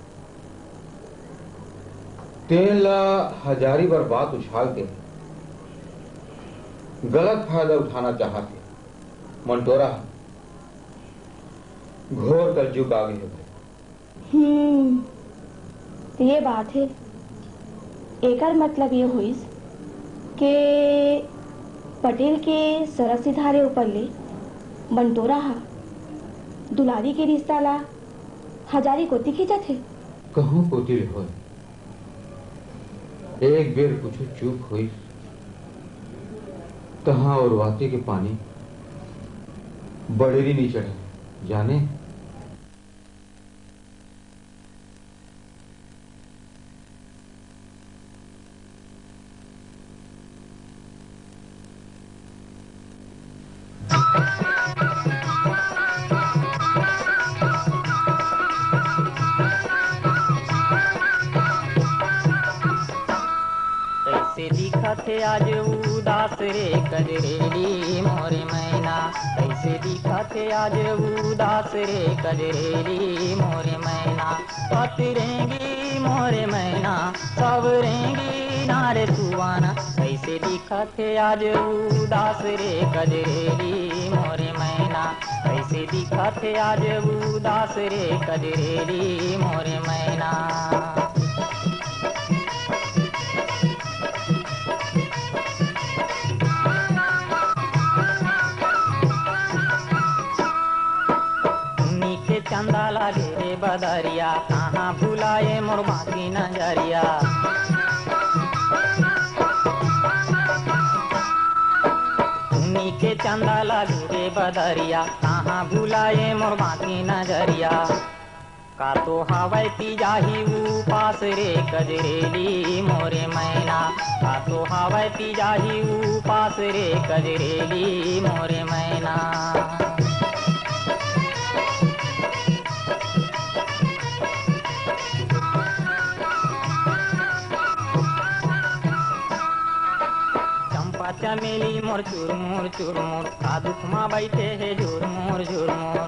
तेन ला हजारी बर बात उछाल के गलत फायदा उठाना चाहत हे। मंटोरा, घोर कलजुग आ गे हे भाई। हम्म, त ये बात हे। एकर मतलब ये होइस के पटेल के सरग सिधारे ऊपर ले मंटोरा ह दुलारी के रिश्ता ला हजारी कोती खींचत हे। कहूँ कोती ले होय, एक बेर कुछु चूक होइस, तहाँ ओरवाती के पानी बड़ेरी नी चढ़े, जाने। कैसे दिखत हे आज उदास रे कजरेरी मोरे मैना, कैसे दिखत हे आज उदास रे कजरेरी मोरे मैना। पतरेंगी मोरे मैना, सवरेंगी ना रे सुवाना, कैसे दिखत हे आज उदास रे कजरेली मोरे मैना, कैसे दिखत हे आज उदास रे कजरेली मोरे मैना। उन्हीं के चंदा लागे रे बदरिया, कहाँ भुलाए मोर बाकी नजरिया। उन्हीं के चंदा लागे रे बदरिया, कहाँ भुलाए मोर बाकी नजरिया। का तो हवय पी जाही उपास रे कजरेली मोरे मैना, का तो हवय पी जाही उपास रे कजरेली मोरे मैना। चंपा चमेली मोर चुरमुर चुरमुर, का दुख मा बैठे हे झुरमुर झुरमुर।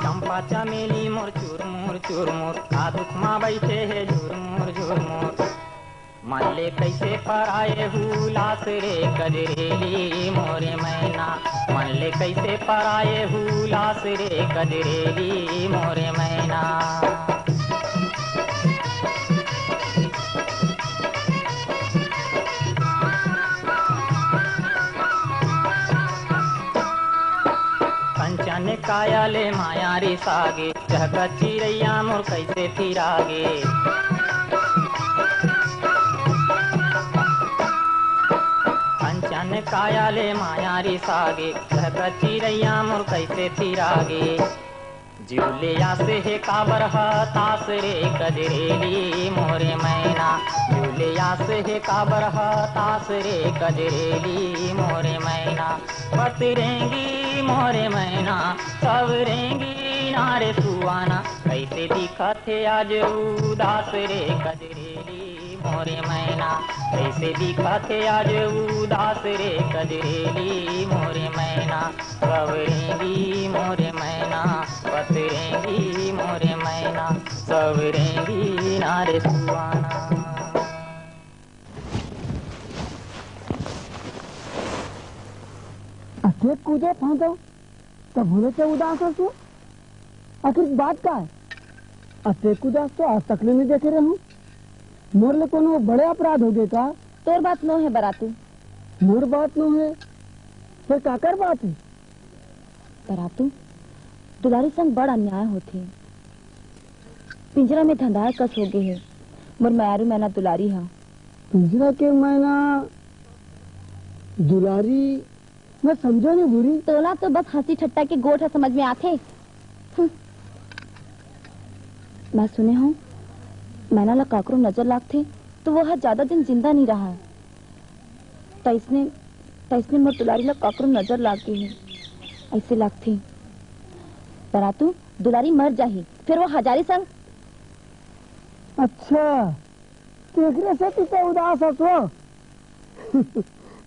चंपा चमेली मोर चुरमुर चुरमुर, का दुख मा बैठे हे झुरमुर झुरमुर। मन ले कैसे पराए हुलास रे कजरेली मोरे मैना, मन ले कैसे पराए हुलास रे कजरेली मोरे मैना। कंचन काया ले माया रिसागे, चहकत चिरैया मोर कैसे फिरागे। कंचन काया ले माया रिसागे, चहकत चिरैया मोर कैसे फिरागे। जीव ले आस हे काबर हतास रे कजरेली मोरे मैना, जीव ले आस हे काबर हतास रे कजरेली मोरे मैना। पतरेंगी मोरे मैना, सवरेंगी ना रे सुवाना, कैसे दिखत हे आज उदास रे कजरेली मोरे मैना, कैसे दिखत हे आज उदास रे कजरेली मोरे मैना। सवरेंगी मोरे मैना, पतरेंगी मोरे मैना, सवरेंगी ना रे सुवाना। अतेक कूदे फांदव, तभो ले ते उदास हस। आखिर बात का हे? अतेक उदास तो आज तक ले नइ देखे रहूं। मोर ले कोनो बड़े अपराध होगे का? तोर बात नो हे बरातू। मोर बात नो हे, फेर काकर बात हे? बरातू, दुलारी संग बड़ अन्याय होथे। पिंजरा में धंधाए कस होगे हे मोर मयारू मैना दुलारी ह। पिंजरा के मैना दुलारी? मैं समझो नहीं भूरी। तोला तो बस हंसी ठट्टा के गोठ ह समझ में आथे। हम्म। मैं सुने हूँ, मैना ला काकरो नजर लागथे, तो वो ह ज्यादा दिन जिंदा नहीं रहा। तैसने, तैसने मोर दुलारी ला काकरो नजर लाग गे हे, ऐसे लागथे। बरातू, दुलारी मर जाही, फिर वो हजारी संग। अच्छा, तेकरे सेती ते उदास हस वो?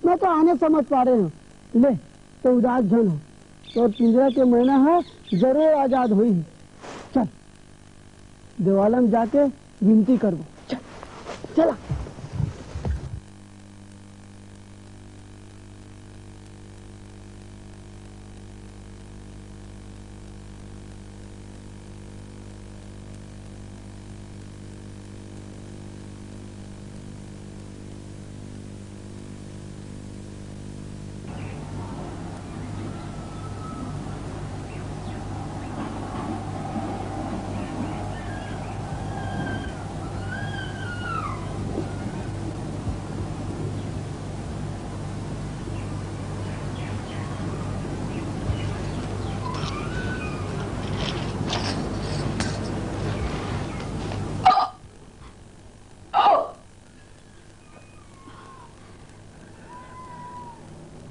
मैं तो आने समझ पारे हूँ। ले, तो उदास झन हो, तोर पिंजरा के मैना ह जरूर आजाद होही। चल, देवालय म जाके विनती करबो। चल, चला।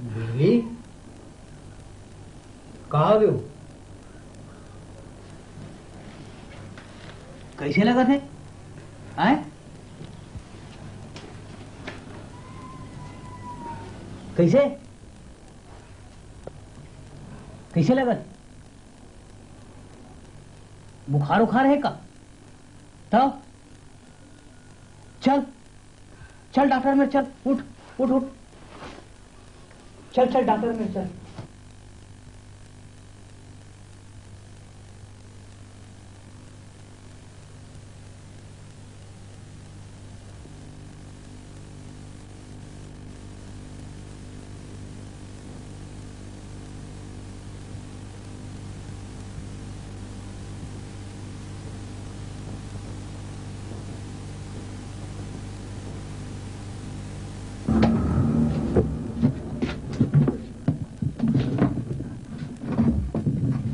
बेबी, कहाँ हो गए हो? कैसे लगत हे? आय? कैसे? कैसे लगत? बुखार उखार हे का? त चल, चल डॉक्टर मेर चल, उठ, उठ, उठ, चल, चल डॉक्टर मेर चल।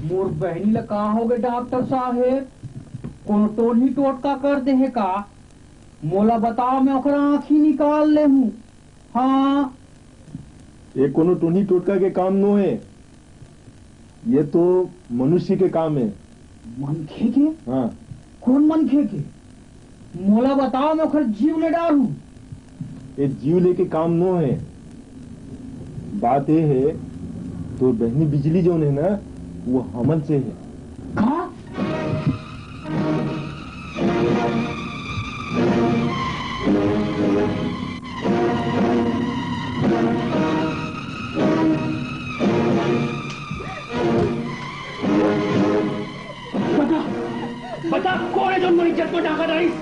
मोर बहिनी ला का होगे डॉक्टर साहेब? कोनो टोनही टोटका कर दे हे का? मोला बताव, मैं ओकर आँखी निकाल लेहूँ। हाँ। ये कोनो टोनही टोटका के काम नो हे, ये तो मनुष्य के काम हे। मनखे के? हाँ। कोन मनखे के? मोला बताव, मैं ओकर जीव ले डारहूँ। ये जीव लेके काम नो हे। बात ये हे, तोर बहिनी बिजली जौन हे ना, वो हमन से हे। का? बता, बता, कोन हे जौन मोर इज्जत म डाका डारिस?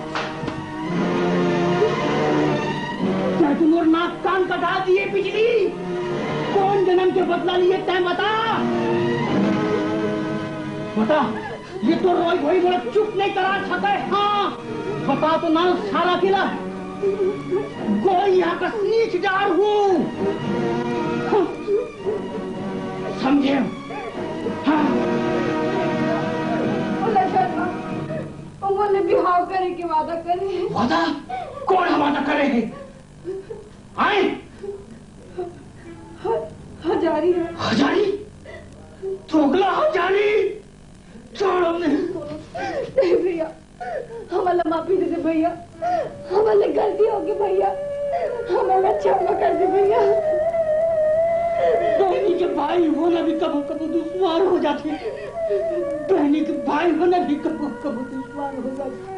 तैं तो मोर नाक कान कटा दिए बिजली। कोन जनम के बदला लिए तैं बता। बता, ये तो रोई धोई मोला चुप नहीं करा सके। हाँ, बता तो ना सारा किला। गोई यहाँ का नीच डार हूँ। समझे? हाँ। बोला शर्मा, वो मोले बिहाव करे के वादा करे हे। वादा? कोन वादा करे हे? आए? ह-, हजारी हे। हजारी? दोगला हजारी? छोड़ो नहीं। नहीं भैया, हमला माफी दे दे भैया, हमला गलती होगे भैया, हमला क्षमा कर दे भैया। बहिनी के भाई होना भी कभू कभू दुश्वार हो जाथे। बहिनी के भाई होना भी कभू कभू दुश्वार हो जाथे।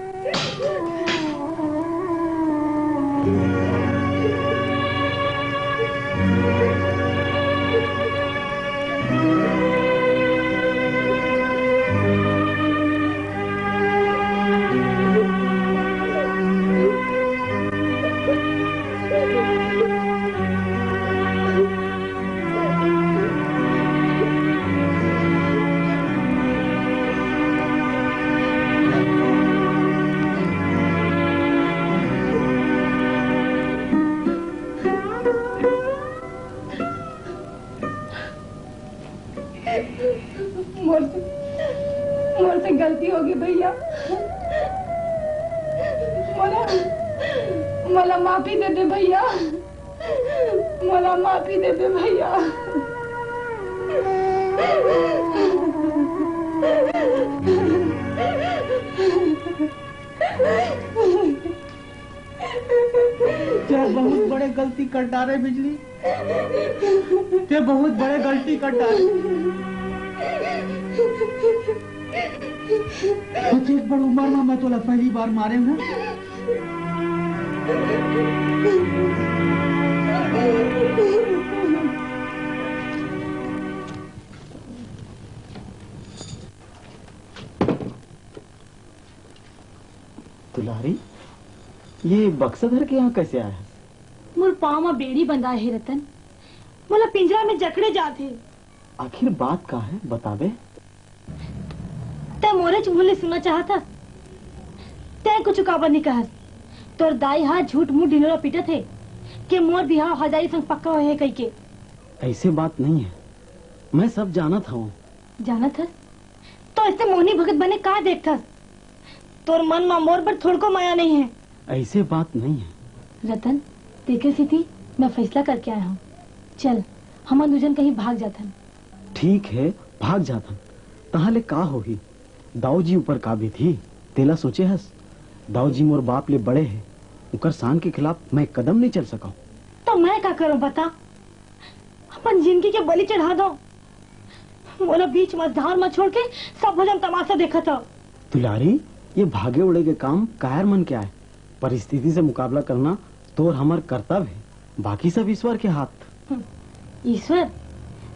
मोर से, मोर से गलती होगे भैया। मोला, मोला माफी दे दे भैया। मोला माफी दे दे भैया। तैं बहुत बड़े गलती कर डारे बिजली, तैं बहुत बड़े गलती कर डारे। अतेक बड़ उमर म मैं तोला पहली बार मारे हूँ। दुलारी, ये बक्सा धर के यहाँ कैसे आया? मोर पाँव म बेड़ी बंधाय हे रतन, मोला पिंजरा में जकड़े जात हे। आखिर बात का हे, बताबे? तैं मोरेच मुँह ले सुनना चाहत हस? तैं कुछ काबर नहीं कहस? तोर दाई हा झूठ मुँह ढिंडोरा पीटत हे के मोर बिहाव हजारी संग पक्का होए हे कहिके। ऐसे बात नहीं है, मैं सब जानत हूँ। जानत हस? तो ऐसे मोहनी भगत बने का देखथस? तोर मन म मोर बर थोड़को मया नहीं है। ऐसे बात नहीं है। रतन, तेकर सेती मैं फैसला करके आया हूँ। चल, हमन दू झन कहीं भाग जाथन। ठीक है, भाग जाथन। तहाँ ले का होही? दाऊ जी ऊपर का बीतही, तेला सोचे हस? दाऊ जी मोर बाप ले बड़े हे, उकर शान के खिलाफ मैं कदम नहीं चल सकौं। तो मैं का करूँ बता? अपन जिंदगी के बलि चढ़ा दौं। मोला बीच मझधार म छोड़ के सब झन तमाशा देखत हव। दुलारी, ये भागे उड़े के काम कायर मन के आय। परिस्थिति से मुकाबला करना तोर हमर कर्तव्य हे, बाकी सब ईश्वर के हाथ। हम्म, ईश्वर?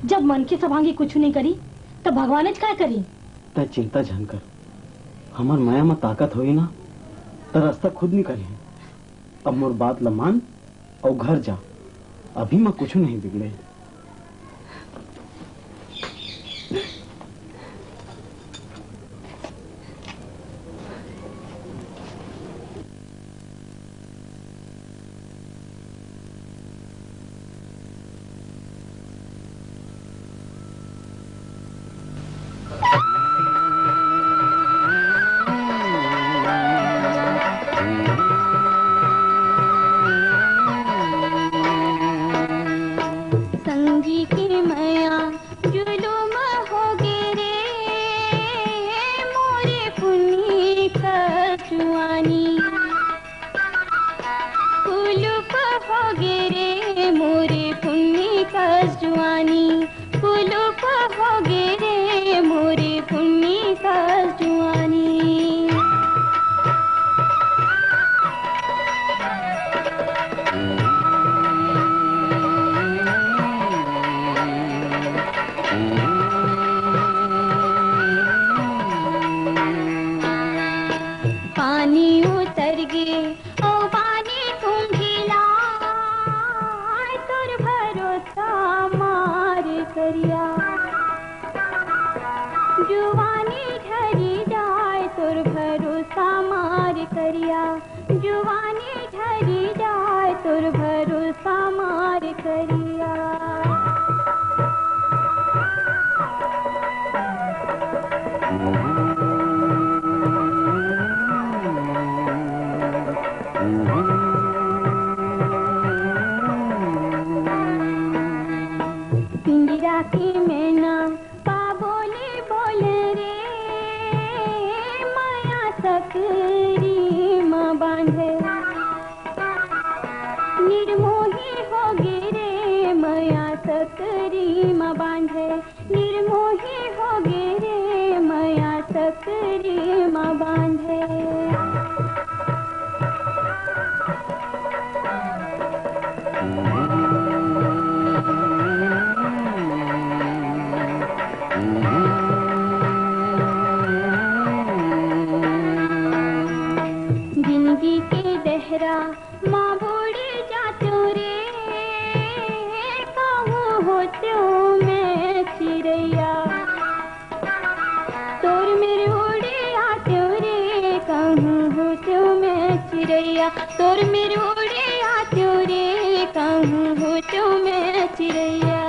जब मनखे सब आंगी कुछु नइ करी, त भगवानेच काय करी? तैं चिंता झन कर, हमर मया म ताकत होही ना, त रस्ता खुद निकलही। अब मोर बात ल मान अउ घर जा, अभी म कुछु नहीं बिगड़े। संगी के मया जुलुम होगे रे, मोरे पुन्नी कस जुवानी। कुलुप होगे रे, मोरे पुन्नी कस जुवानी। कुलुप होगे रे, मोरे पुन्नी कस जुवानी। पानी उतर गे, ओ पानी कुंभिला, तोर भरोसा मार करिया। जुवानी झरी जाय, तोर भरोसा मार करिया। जुवानी झरी जाय, तोर भरोसा मार करिया। पिंजरा के मैना पाबो ले बोले रे, मया सकरी म बांधे। निर्मोही होगे रे, मया सकरी म बांधे। निर्मोही होगे रे, मया सकरी म बांधे। जिंदगी के डहरा माँ बूड़ी जातो रे, कहूँ होतो मैं चिरैया। तोर मेर उड़े आतो रे, कहूँ होतो मैं चिरैया। तोर मेर उड़े आतो रे, कहूँ होतो मैं चिरैया।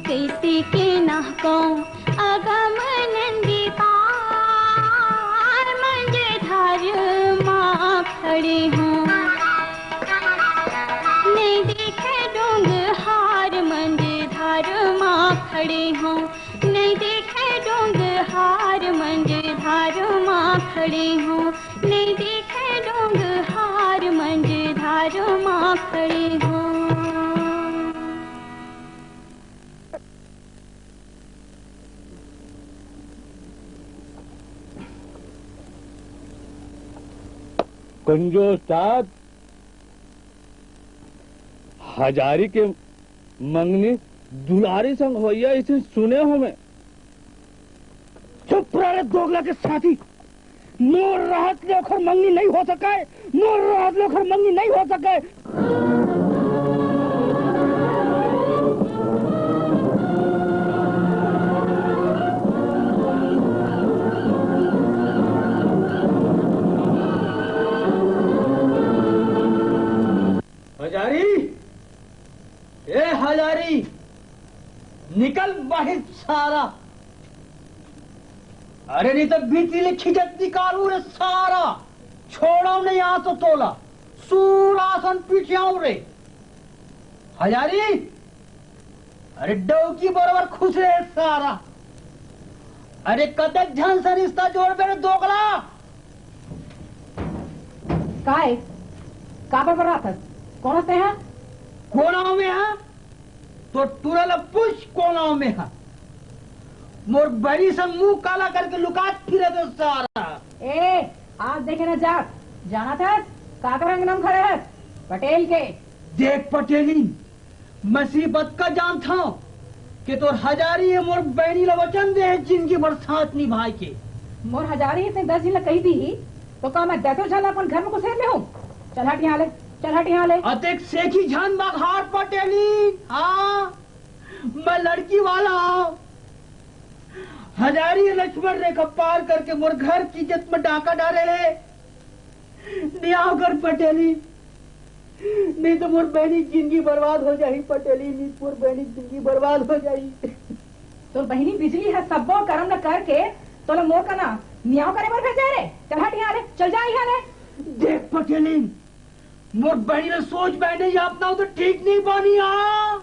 कइसे के नहकौं अगम नंदिता, मंझधार मा खड़े हौं। नइ दिखे डोंगरहार मंझधार मा खड़े हौं। नइ दिखे डोंगरहार मंझधार मा खड़े हौं। नइ दिखे डोंगरहार मंझधार मा खड़े हौं। कंजूस तात, हजारी के मंगनी दुलारी संग होइया, इसे सुने हो मैं। चुप रह रे दोगला के साथी। मोर रहत ले ओखर मंगनी नइ हो सकय। मोर रहत ले ओखर मंगनी नइ हो सकय। हजारी, ए हजारी, निकल बाहिर सारा। अरे नहीं तो भीतरी ले खिंचत निकालू रे सारा। छोड़व नहीं आज तो तोला। सूर आसन पिठियाऊ रे। हजारी, अरे डौकी बरोबर खुश रहे सारा। अरे, कतक झन से रिश्ता जोड़बे रे दोगला? काय? काबर बर्रात हस? कोन हस तेहा? कोन हंव मेहा? तो टूरा ल पूछ, कोन हंव मेहा? मोर बहिनी संग मुंह काला करके लुकात फिरत हस सारा। ए, आज देखे ना जात, जानत हस? काकर अंगना म खड़े हस? पटेल के। देख पटेलिन, मैं सिरिफ अतका जानथंव के तोर हजारी ह मोर बहिनी ल वचन दे हे जिनगी भर साथ निभाय के। मोर हजारी ह ते दस झिन ल कहि दिही, तो का मैं दसों झन ल अपन घर म घुसेर लेहूं? चल हट इहां ले, चल हट इहां ले। अतेक सेखी झन बघार पटेलिन, हां, मैं लड़की वाला हंव। हजारी ह लक्ष्मण रेखा पार करके मोर घर के इज्जत म डाका डारे हे। नियाव कर पटेली, नहीं तो मोर बहिनी के जिनगी बर्बाद हो जाही पटेली, नहीं तो मोर बहिनी के जिनगी बर्बाद हो जाही। तोर बहिनी बिजली ह सब्बो करम ल करके तोला मोर कना नियाव करे बर भेजे रे। चल हट इहां ले, चल जा इहां ले। देख पटेली, मोर बहिनी ल सोच बहिनी अपना तो ठीक नहीं बनी हा,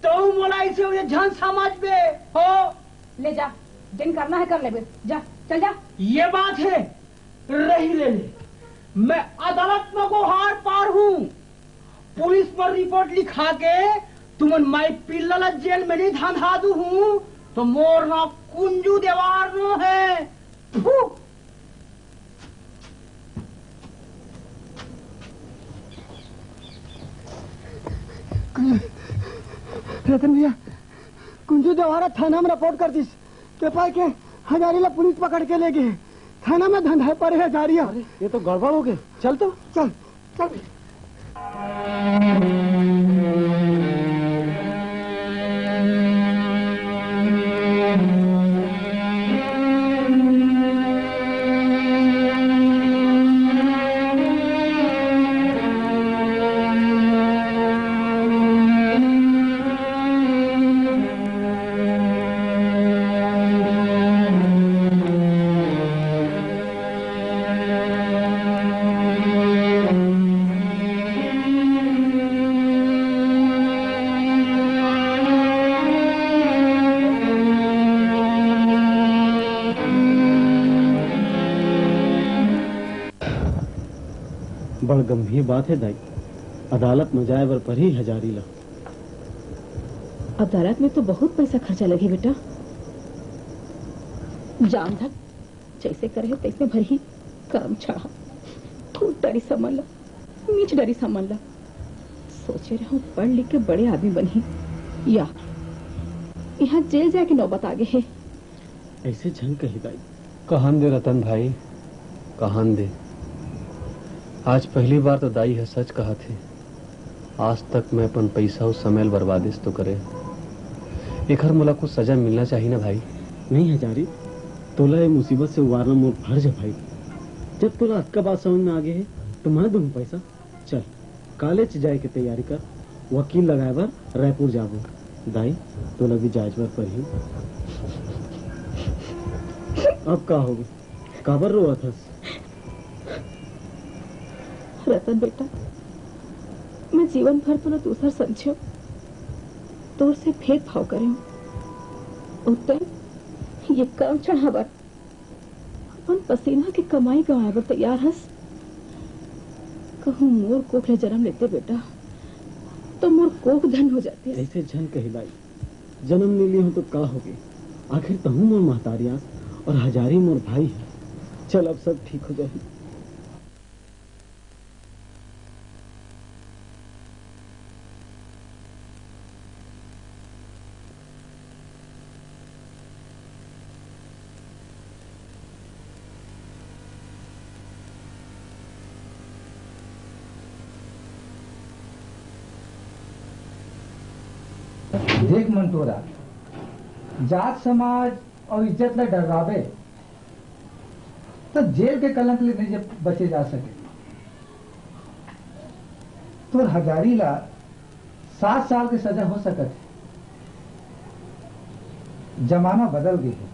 तो मोला ऐसे हुए झन समझ बे हो। ले जा, जिन करना है कर लेबे, जा, चल जा। ये बात है, रही ले ले। मैं अदालत में गोहार पार हूँ। पुलिस पर रिपोर्ट लिखा के तुमन माई पिल्ला ला जेल में नहीं धंधा दू हूँ, तो मोर ना कुंजू देवार नो है। फू। रतन भैया, कुंजू देवारा थाना में रिपोर्ट कर दिस। के पाए के हजारी ला पुलिस पकड़ के ले गए। थाना में धंधा पड़े हजारी ह। अरे, ये तो गड़बड़ हो गए। चल तो। चल, चल। बड़ गंभीर बात हे दाई, अदालत म जाए बर परही हजारी ला। अदालत में तो बहुत पैसा खर्चा लगे बेटा। जान धन जैसे करे हे तैसे भरही। करम छड़ा, फूट डरी समन ला, नीच डरी समन ला। सोचे रहूं पढ़ लिख के बड़े आदमी बनही, या यहाँ जेल जाए के नौबत आ गए हे। ऐसे झन कही दाई। कहन दे रतन भाई, कहन दे। आज पहली बार तो दाई ह सच कहत हे। आज तक मैं अपन पैसा अउ समय ल बर्बादिश तो करे। एखर मोला कुछ सजा मिलना चाहिए ना भाई। नहीं हजारी, तोला ये मुसीबत से उबारना मोर फर्ज है भाई। जब तोला अतका बात समझ में आ गए है, तो मैं दूँ पैसा। चल, कॉलेज जाए के तैयारी कर, वकील लगाए बर रायपुर जाबो। दाई, तोला भी जाए बर पड़ही। अब का होगे? काबर रोवत हस? रतन बेटा, मैं जीवन भर तोला दूसर समझेंव, तोर से भेदभाव करेंव। अउ तैं ये काम चढ़ाबर अपन पसीना के कमाई गंवाए बर तैयार हस। कहूँ मोर कोख ले जन्म लेते बेटा, तो मोर कोख धन हो जाते। ऐसे झन कही दाई, जन्म ले लियो तो का होगे? आखिर तहूँ मोर महतारी आस और हजारी मोर भाई है। चल, अब सब ठीक हो जाही। देख मंटोरा, जात समाज अउ इज्जत ल डर्राबे, त जेल के कलंक ले नइ बचे जा सके। तोर हजारी ला सात साल के सजा हो सकत हे। जमाना बदल गे हे।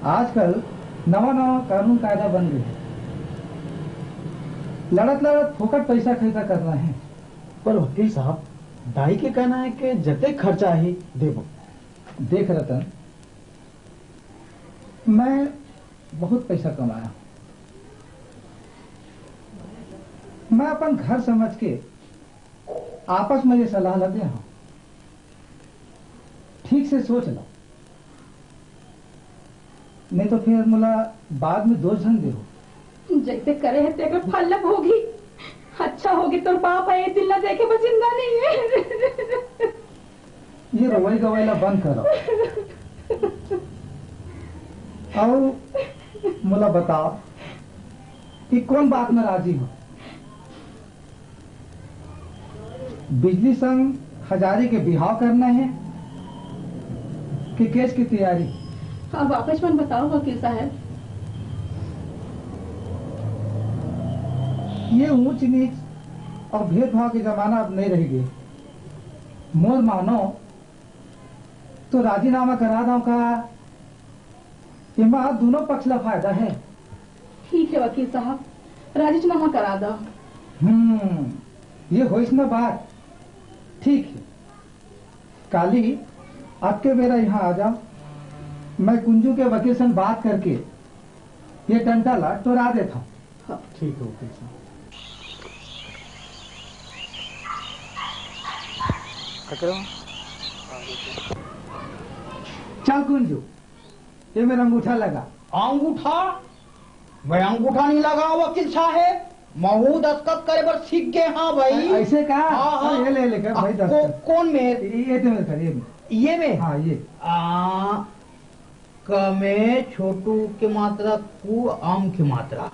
आजकल नवा-नवा कानून कायदा बन गे हे। लड़त-लड़त फोकट पइसा खरीदा करना हे। पर वकील साहब, दाई के कहना हे कि जतेक खर्चा आही, देबो। देख रतन, मैं बहुत पैसा कमाया। मैं अपन घर समझ के आपस में ये सलाह ला दे हूँ, ठीक से सोच लो, नहीं तो फिर मोला बाद में दोष झन देहू। जैसे करे है तेकर फल ला भोगी। अच्छा होगे तोर बाप ह ए दिन ला देखे बर जिंदा नहीं है। ये रोवई गवई ला बंद करो। अउ मोला बताओ कि कौन बात में राजी हो? बिजली संग हजारी के बिहाव करना है कि केस की तैयारी? अब आप मन बताओ वकील साहब। ये ऊंच नीच और भेदभाव के जमाना अब नहीं रह गए। मोर मानो तो राजीनामा करा दो का, एमा दोनों पक्ष ला फायदा है। ठीक है वकील साहब, राजीनामा करा दो। हम्म, ये होइस ना बात। ठीक है, काली आपके बेरा यहाँ आ जाओ, मैं कुंजू के वकील संग बात करके ये टंटा ला टोरा देता हूँ। हाँ। ठीक है वकील साहब। ककरो? चल कुंजू, ये मेरा अंगूठा लगा। अंगूठा? मैं अंगूठा नहीं लगा वकील साहब, महू दस्तखत करे बर सीख गए। हाँ भाई। ऐसे का? हाँ, हाँ। ये ले, ले कर भाई आ, दस्तखत। को-, कौन में? ये, ये तो मेरे कर, ये में। ये में? हाँ, ये। आ, क में छोटू के मात्रा, कु आम के मात्रा,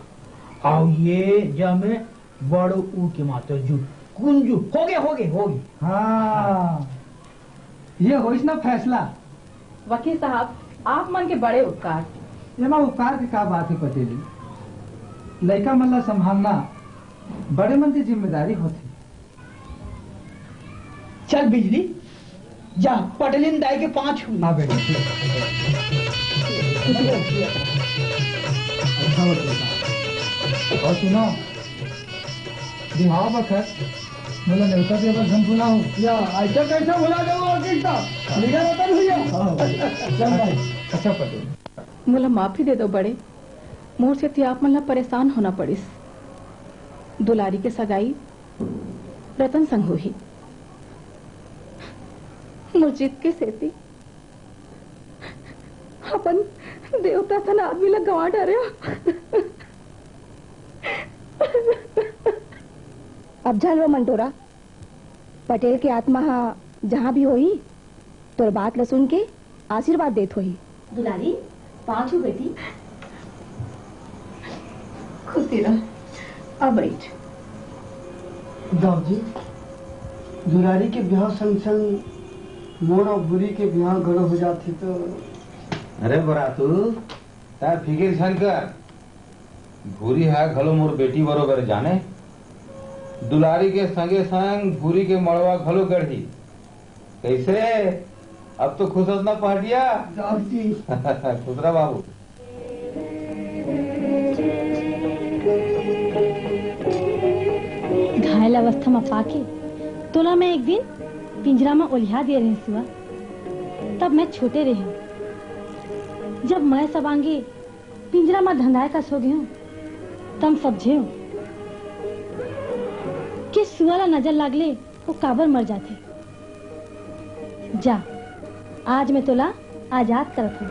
और ये ज में बड़ ऊ के मात्रा, जू, कुंजू। हो गए, हो गए, हो गए। हाँ, ये होइस ना फैसला। वकील साहब, आप मन के बड़े उपकार। एमा उपकार के का बात है पटेली? लइका मन ला संभालना बड़े मन के जिम्मेदारी होथे। चल बिजली, जा पटेलिन दाई के पाँव छू। हाँ बेटा, ठीक है। अच्छा हो बेटा। और सुनो, बिहाव बखत मोला नेवता दे बर झन भुलाहू। या, ऐसा कैसे भुला जाओ वकील साहब? निगर रतन भैया। हाँ। चल भाई। अच्छा पटेल। मोला माफी दे दो बड़े, मोर सेती आप मन ला परेशान होना पड़िस। दुलारी के सगाई रतन संग होही। मोर जीत के सेती अपन देवता असन आदमी ला गंवा डारेंव। अब झन रो मंटोरा, पटेल के आत्मा ह जहाँ भी होही, तोर बात ल सुन के आशीर्वाद देत होही। दुलारी, पाँव छू बेटी। खुशी रह, आ बैठ। दाऊ जी, दुलारी के बिहाव संग संग मोर अउ भूरी के बिहाव घलो हो जाथे तो। अरे बरातू, तैं फिकिर झन कर, भूरी ह घलो मोर बेटी बरोबर जाने। दुलारी के संगे संग भूरी के मड़वा घलो गढ़ही। कैसे, अब तो खुश हस ना पहाटिया? दाऊ जी। खुश रह बाबू। घायल अवस्था म पाके तोला मैं एक दिन पिंजरा म ओलिया दे रहेंव सुआ। तब मैं छोटे रहेंव। जब मैं सब आंगे पिंजरा म धंधाए कस हो गेंव, तम समझेंव कि सुआ ला नजर लागले वो काबर मर जाथे। जा, आज मैं तोला आजाद करत हंव।